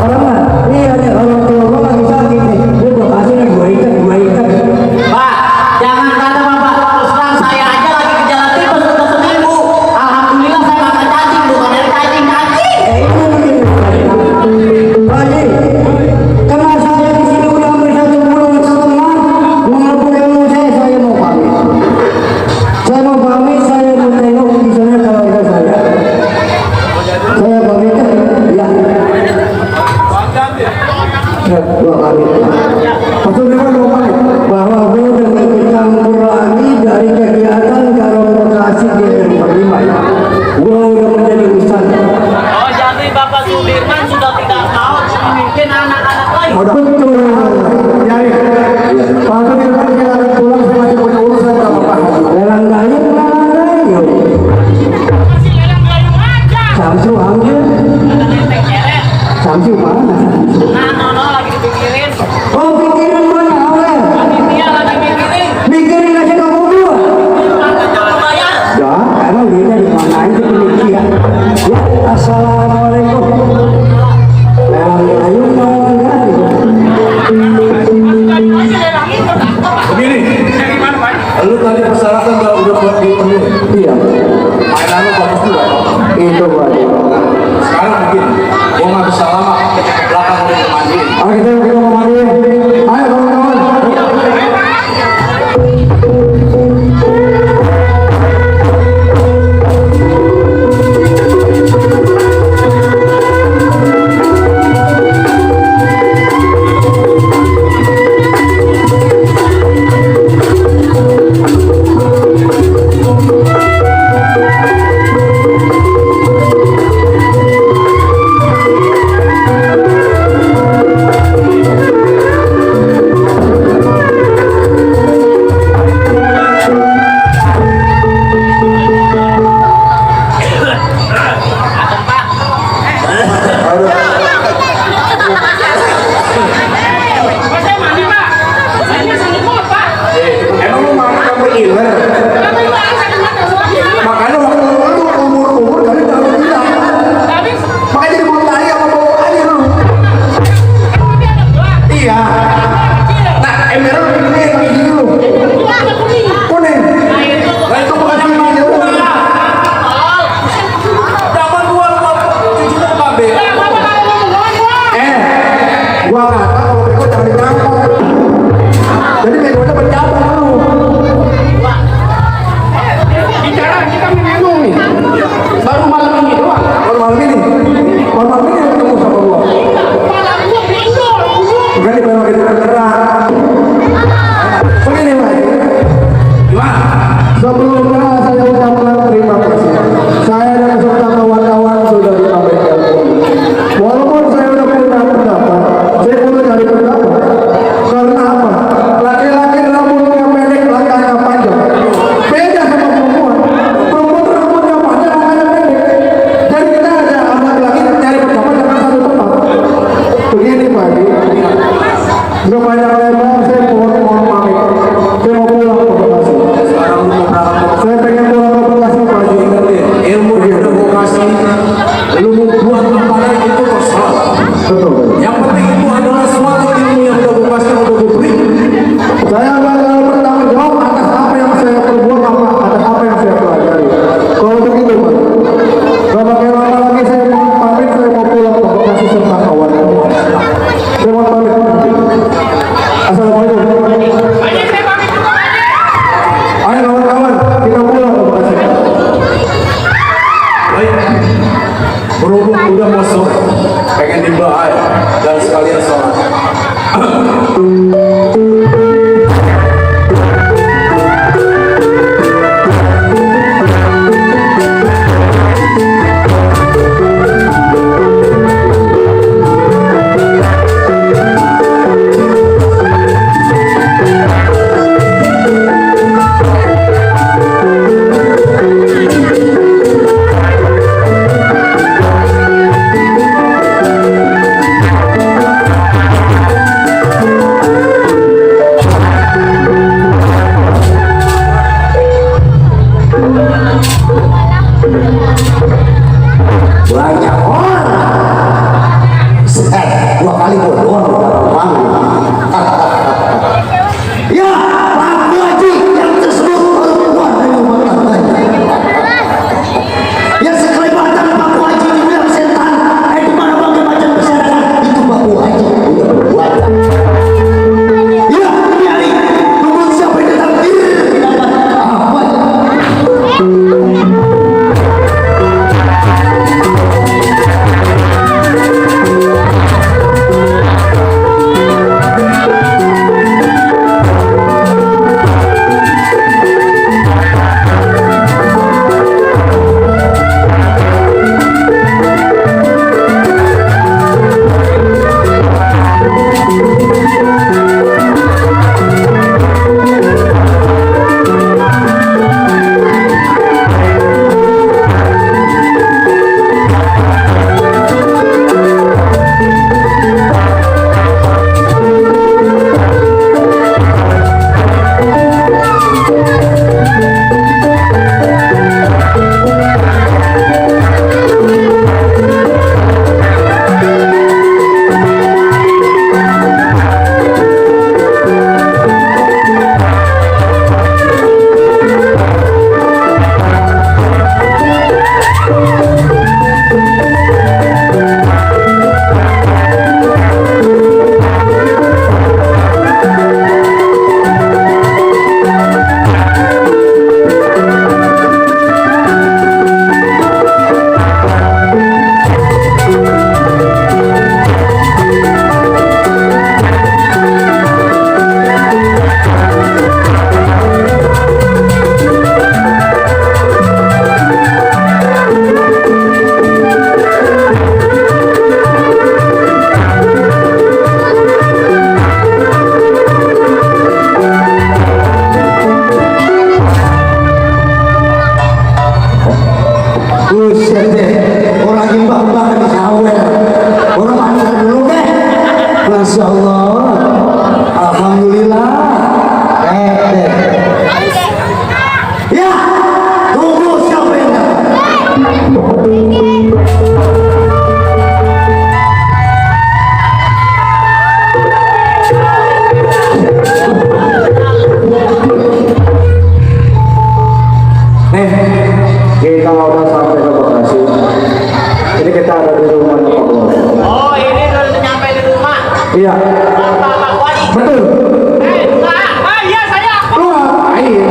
Orang mah, iya nih orang tua gua lagi sakit nih. Gua kasih nih gua ikat. Pak, jangan kata Bapak terus terang saya aja lagi gejala tipes udah seminggu. Alhamdulillah saya makan cacing bukan dari cacing. Itu mungkin. Haji, karena saya di sini udah hampir 1 bulan setengah, walaupun ilmu saya mau pamit. Saya mau pamit, saya mau tengok di sana keluarga saya. Saya pamit, ya. Ya, gua pamit. Maksud dia mau pamit? Bahwa gua udah nggak bercampur lagi dari kegiatan Karang Bekasi di Lima. Gua udah menjadi ustaz. Oh, jadi Bapak Sudirman sudah tidak mau memimpin anak-anak lagi. Betul. Ya, ya. Pak Haji, kita akan pulang, saya masih punya urusan sama Pak Haji. Lelang gayung. Masih lelang gayung aja. Samsu ambil. Ada nenteng nyeret. Samsu mana? Nah, lagi dipikirin. Oh, pikiran mana awal? Dia lagi mikirin. Mikirin aja kamu dua. Jangan bayar. Ya, emang dia di mana itu pemikiran. Ya, assalamualaikum. Lelang gayung lelang gayung. Masih lelang itu. Begini, lu tadi persyaratan udah buat dipenuhi. Iya, Mainan lu bagus juga. itu Pak. Sekarang begini, gua nggak bisa lama ke belakang udah dimandiin. Kita mau mandi. Ayo kawan-kawan. menimba air dan sekalian sholat. Banyak orang. Dua kali bodoh dapat uang. Ya, Pak Haji yang tersebut baru keluar dari rumah tangganya. Yang sekelebatan Pak Haji dibilang setan. Itu mana bang macam kesadaran? Itu Pak Haji punya perbuatan. Ya, ini hari tunggu siapa yang datang dapat apa? Buset deh, orang gimbal-gimbal di sawer. Orang mana dulu deh. Masya Allah, alhamdulillah. Ya, tunggu siapa yang datang. Kita udah sampai ke Bekasi. Ini kita ada di rumah Pak Bos. Oh, ini udah nyampe di rumah. Iya. Pak Wali. Betul. Iya saya. Lu ngapain?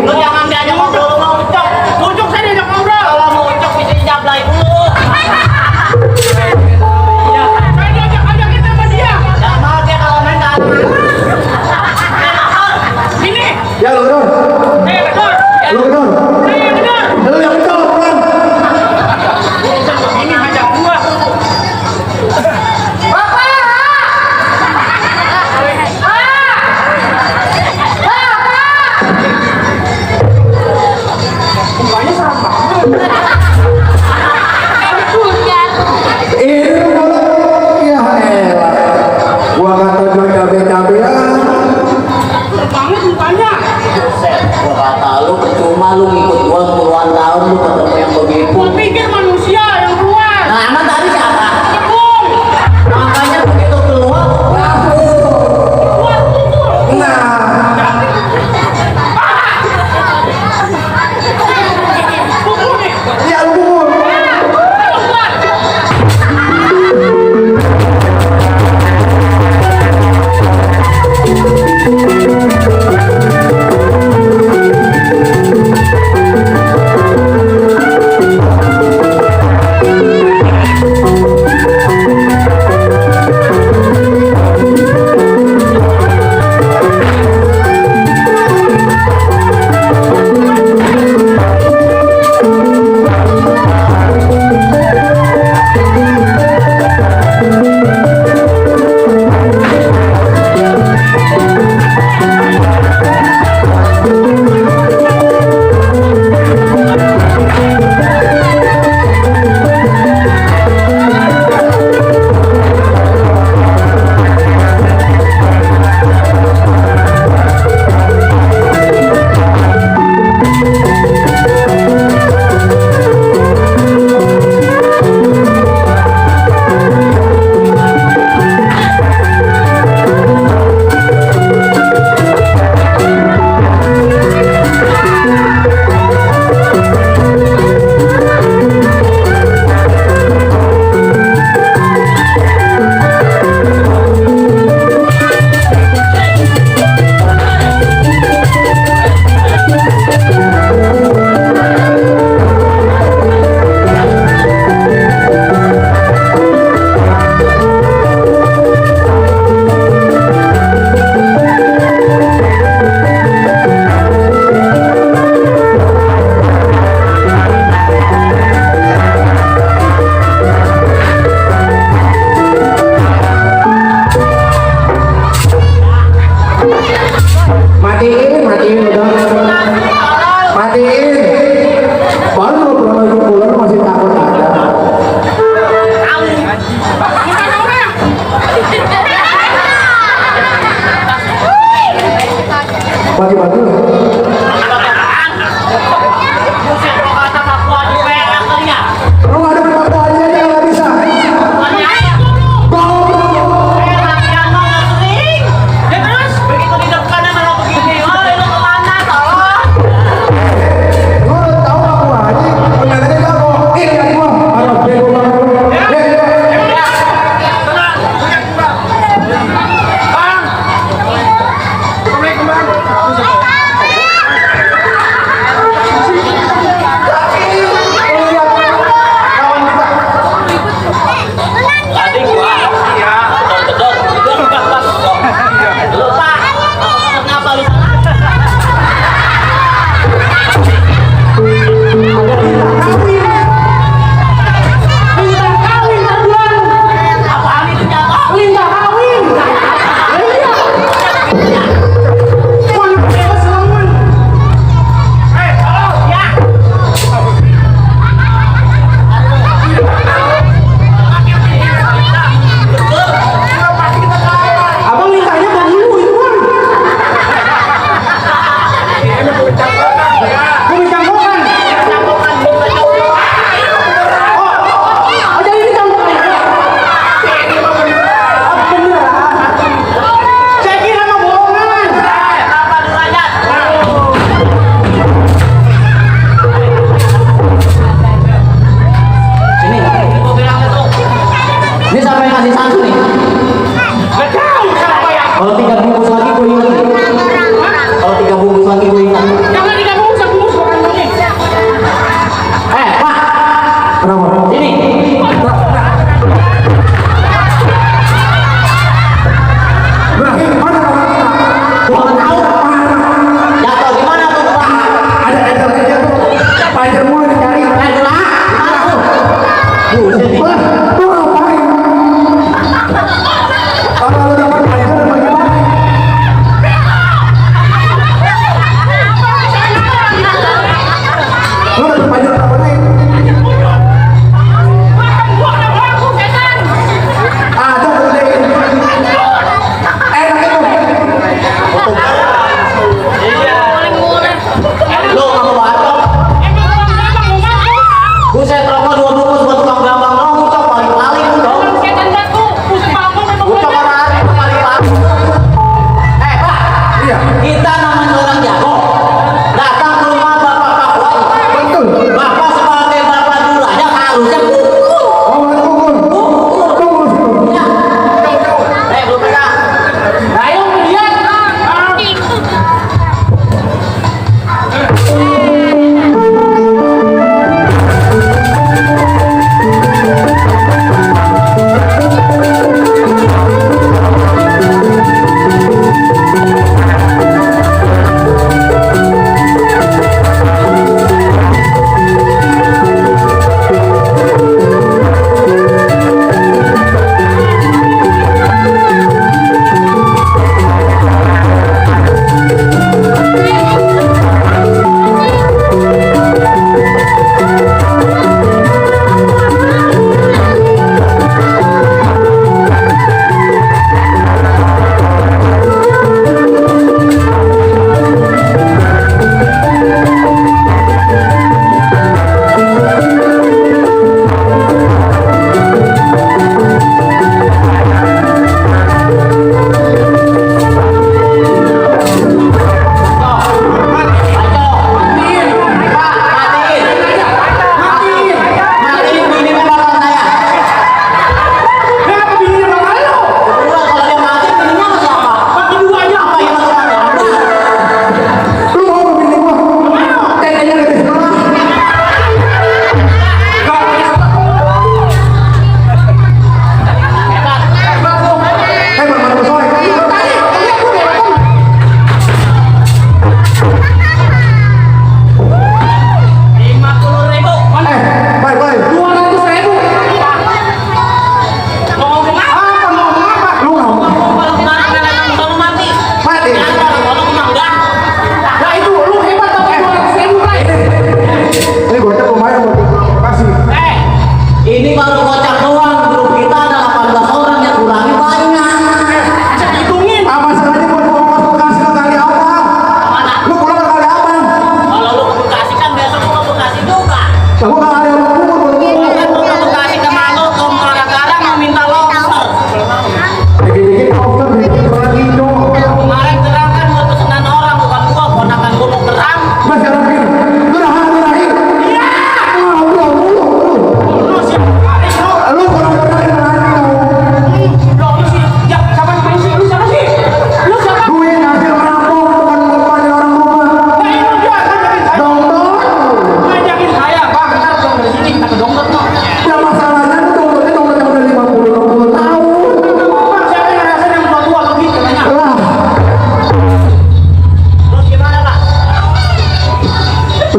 Lu jangan diajak ngobrol, lu mau ucok. Ucok saya diajak ngobrol. Kalau mau ucok bisa dijablay dulu. Iya. Saya diajak sama dia. Gak mau dia kalau main gak ada. Sini. Ya lu dong. Betul. Lu dong. Betul. Lu yang betul, Bang. Ini ngajak gua. Ini malah ya elah. Gua kata gua cabe-cabean. Banget mukanya. Set, gua kata lu percuma lu ngikut gua puluhan tahun lu ketemu yang begitu. Gua pikir manusia yang keluar. Nah, emang tadi siapa? Kebun. Makanya begitu keluar, Keluar kubur. Nah, Kubur nih. ya lu kubur. Keluar.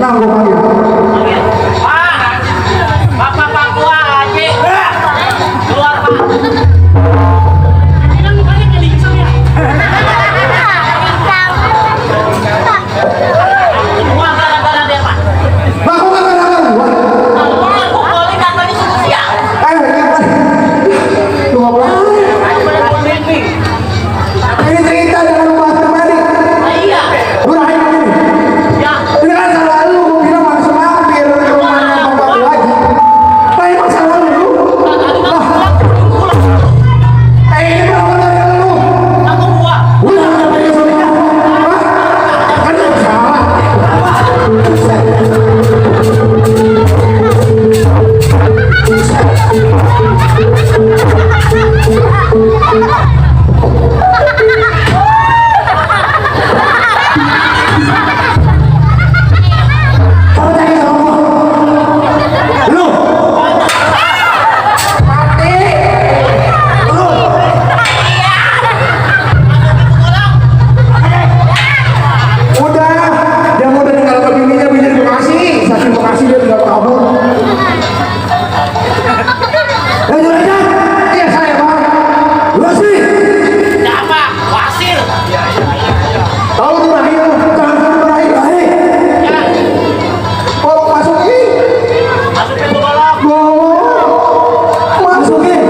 Tenang gue panggil. Pak, Bapak Pak Gua Haji. Keluar Pak. Ini mukanya kayak diisau ya. Semua gara-gara dia Pak. Bah, kok gak ada gua? Aku boleh katanya sudah siap. Ayo, ini apa? 12. Ini cerita dengan rumah pribadi. Iya. Lu rahim ini. Ya. Ini kan salah lu, gua bilang langsung mampir ke rumahnya Bapak lu lagi. Nah, emang salah lu. Ini berapa dari lu? Aku gua. Udah, kenapa dia suruh? Hah? Kan lu salah. Kamu tanya sama gua. Lu. Mati. Lu. Udah, dia mau tinggal ke bininya di Bekasi. Saking Bekasi dia tinggal kabur. Juragan, iya saya bang. Lu sih, Siapa? Wasil. tahu tuh rahim, jangan sampai rahim. Ya. Bawa masukin, Masukin ke dalam. bawa masukin.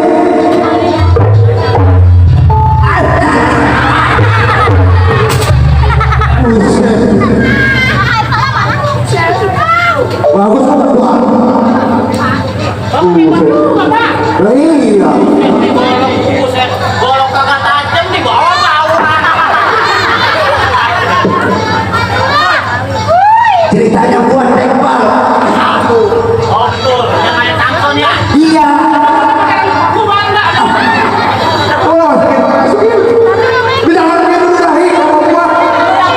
Bagus kan Pak? Lah iya. Buset, golok kagak tajam di bawah tahu. Ceritanya buat tembak. Oh betul, yang kayak tangkon ya. Iya. Aku bangga. Oh, masukin. Jangan begitu rahim sama gua.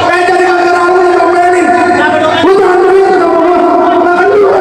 Jadi gara-gara lu diomelin. Lu jangan begitu sama gua. Jangan begitu.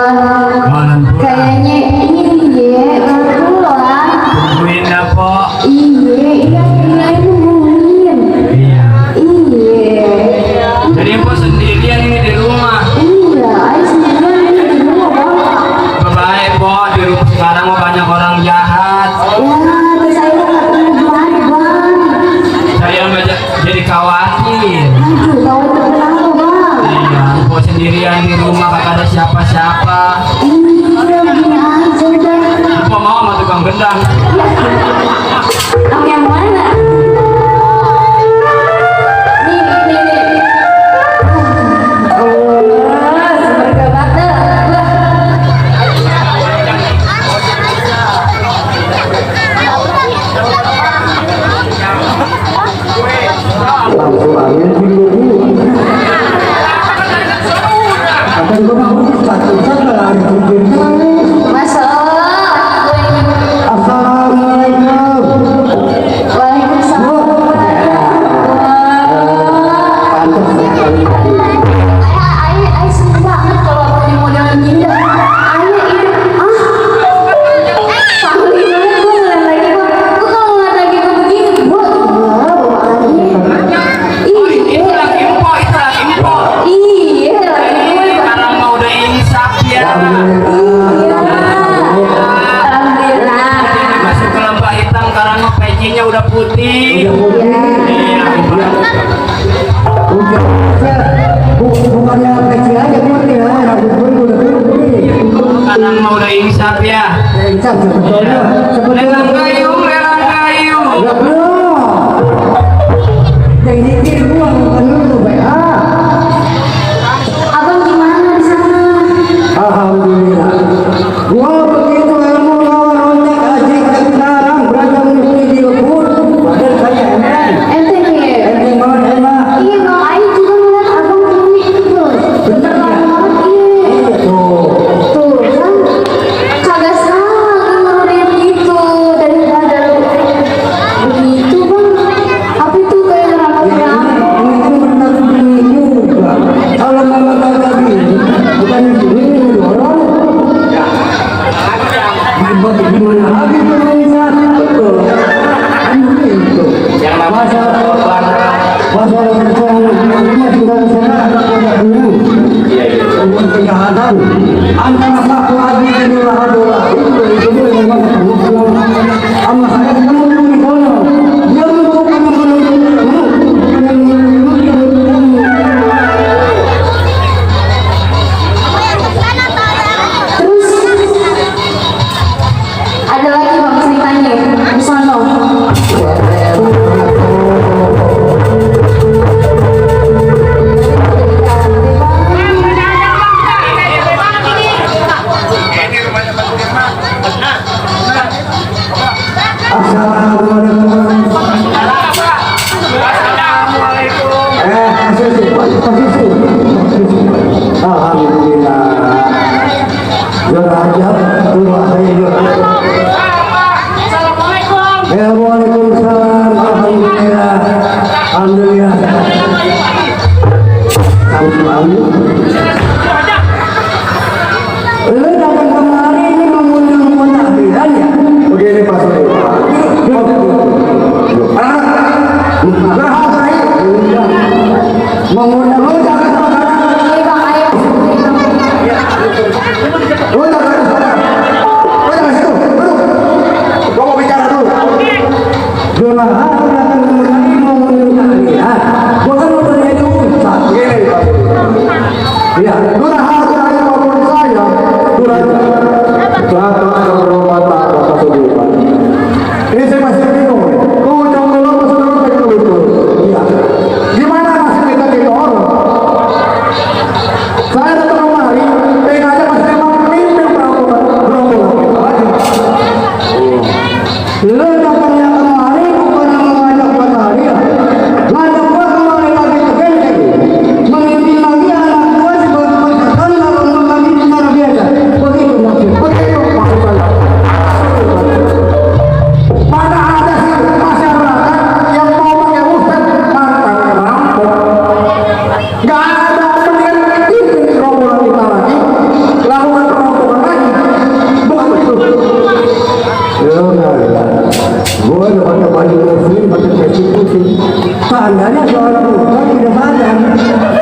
Wah, kayaknya iya, pulang. Tungguin dah po. Iya, nungguin. Iya. Iya. Jadi po sendirian ini di rumah. Iya, ayo sendirian ini di rumah Bang. Baik po, di rumah sekarang mah banyak orang jahat. Ya, terus saya nggak tahu gimana Bang. Saya mah jadi khawatir. Aduh, kau itu kenapa Bang? Iya, po sendirian di rumah kagak ada siapa-siapa. Iya, gini aja udah. Po mau sama tukang gendang. Yang mana? Nih. Seberga bata. Langsung angin dulu. Akan gua mau satu-satu lari sendiri. Masuk. Assalamualaikum. Waalaikumsalam. Pantas sekali tadi. Ayah seneng banget kalau model-model gini. Ayah itu family banget gue ngeliat lagi gue kalau ngeliat lagi gue begini gue Itu lagi po, itu lagi po. iya Sekarang mau udah insaf ya. alhamdulillah Masuk ke lembah hitam karena mah pecinya udah putih. Iya. Bukannya kecil aja putih ya, rambut gue udah putih. Sekarang mah udah insaf ya. Insaf sebetulnya. Lelang gayung, lelang gayung. Ya belum. Yang dikir gua bukan lu, BA. abang gimana di sana Alhamdulillah. Gua begitu ilmu lawan ontek aji sekarang belajar mesti dilebur. Padahal saya enak. ente nih Enteng banget enak. iya bang ayah juga ngeliat abang begini terus Bener ya? banget iya Iya tuh. tuh kan kagak salah ngeliat gitu daripada lu begitu bang apa itu kayak rambut-rambut Ini kan benar begini juga. Kalau mama kagak gini, bukan begini dorong. Gimana lagi pemirsa? Betul. Kan begitu. Yang namanya Masalah persoalan sudah sana ada dulu. Untuk kejahatan antara satu lagi dan dua adalah itu memang ketemu sama saya ketemu dulu di sana. Dia mencoba terus ada lagi bang ceritanya di sana Alhamdulillah. Waalaikumsalam. Alhamdulillah. Alhamdulillah. Lu datang kemari ini mengundang pentahbiran ya? Begini Pak Sulaiman. Mengundang lu jangan iya bang ayah lu jangan ke sana. Lu jangan situ. Duduk. Gua mau bicara dulu. Jumlah aku datang kemari mengundang tahlilan. Bukan untuk jadi ustaz. Begini Pak Sulaiman. Iya, Nurah aku hanya maupun saya. Nurah. Selatan berobat Pak Sulaiman. Ini saya masih bingung. Kau jangan lama saudara betul. Iya. Gimana masih kita jadi orang? Saya datang kemari, pengen aja masih memang memimpin perangkulan kita lagi. Lu datangnya kemari bukan mengajak bahagia, ngajak gua kemari lagi ke benteng, memimpin lagi anak gua sebagai pengetahuan lalu membagi secara biasa. Begitu maksud saya. Pada Tandanya seorang ustaz tidak sadar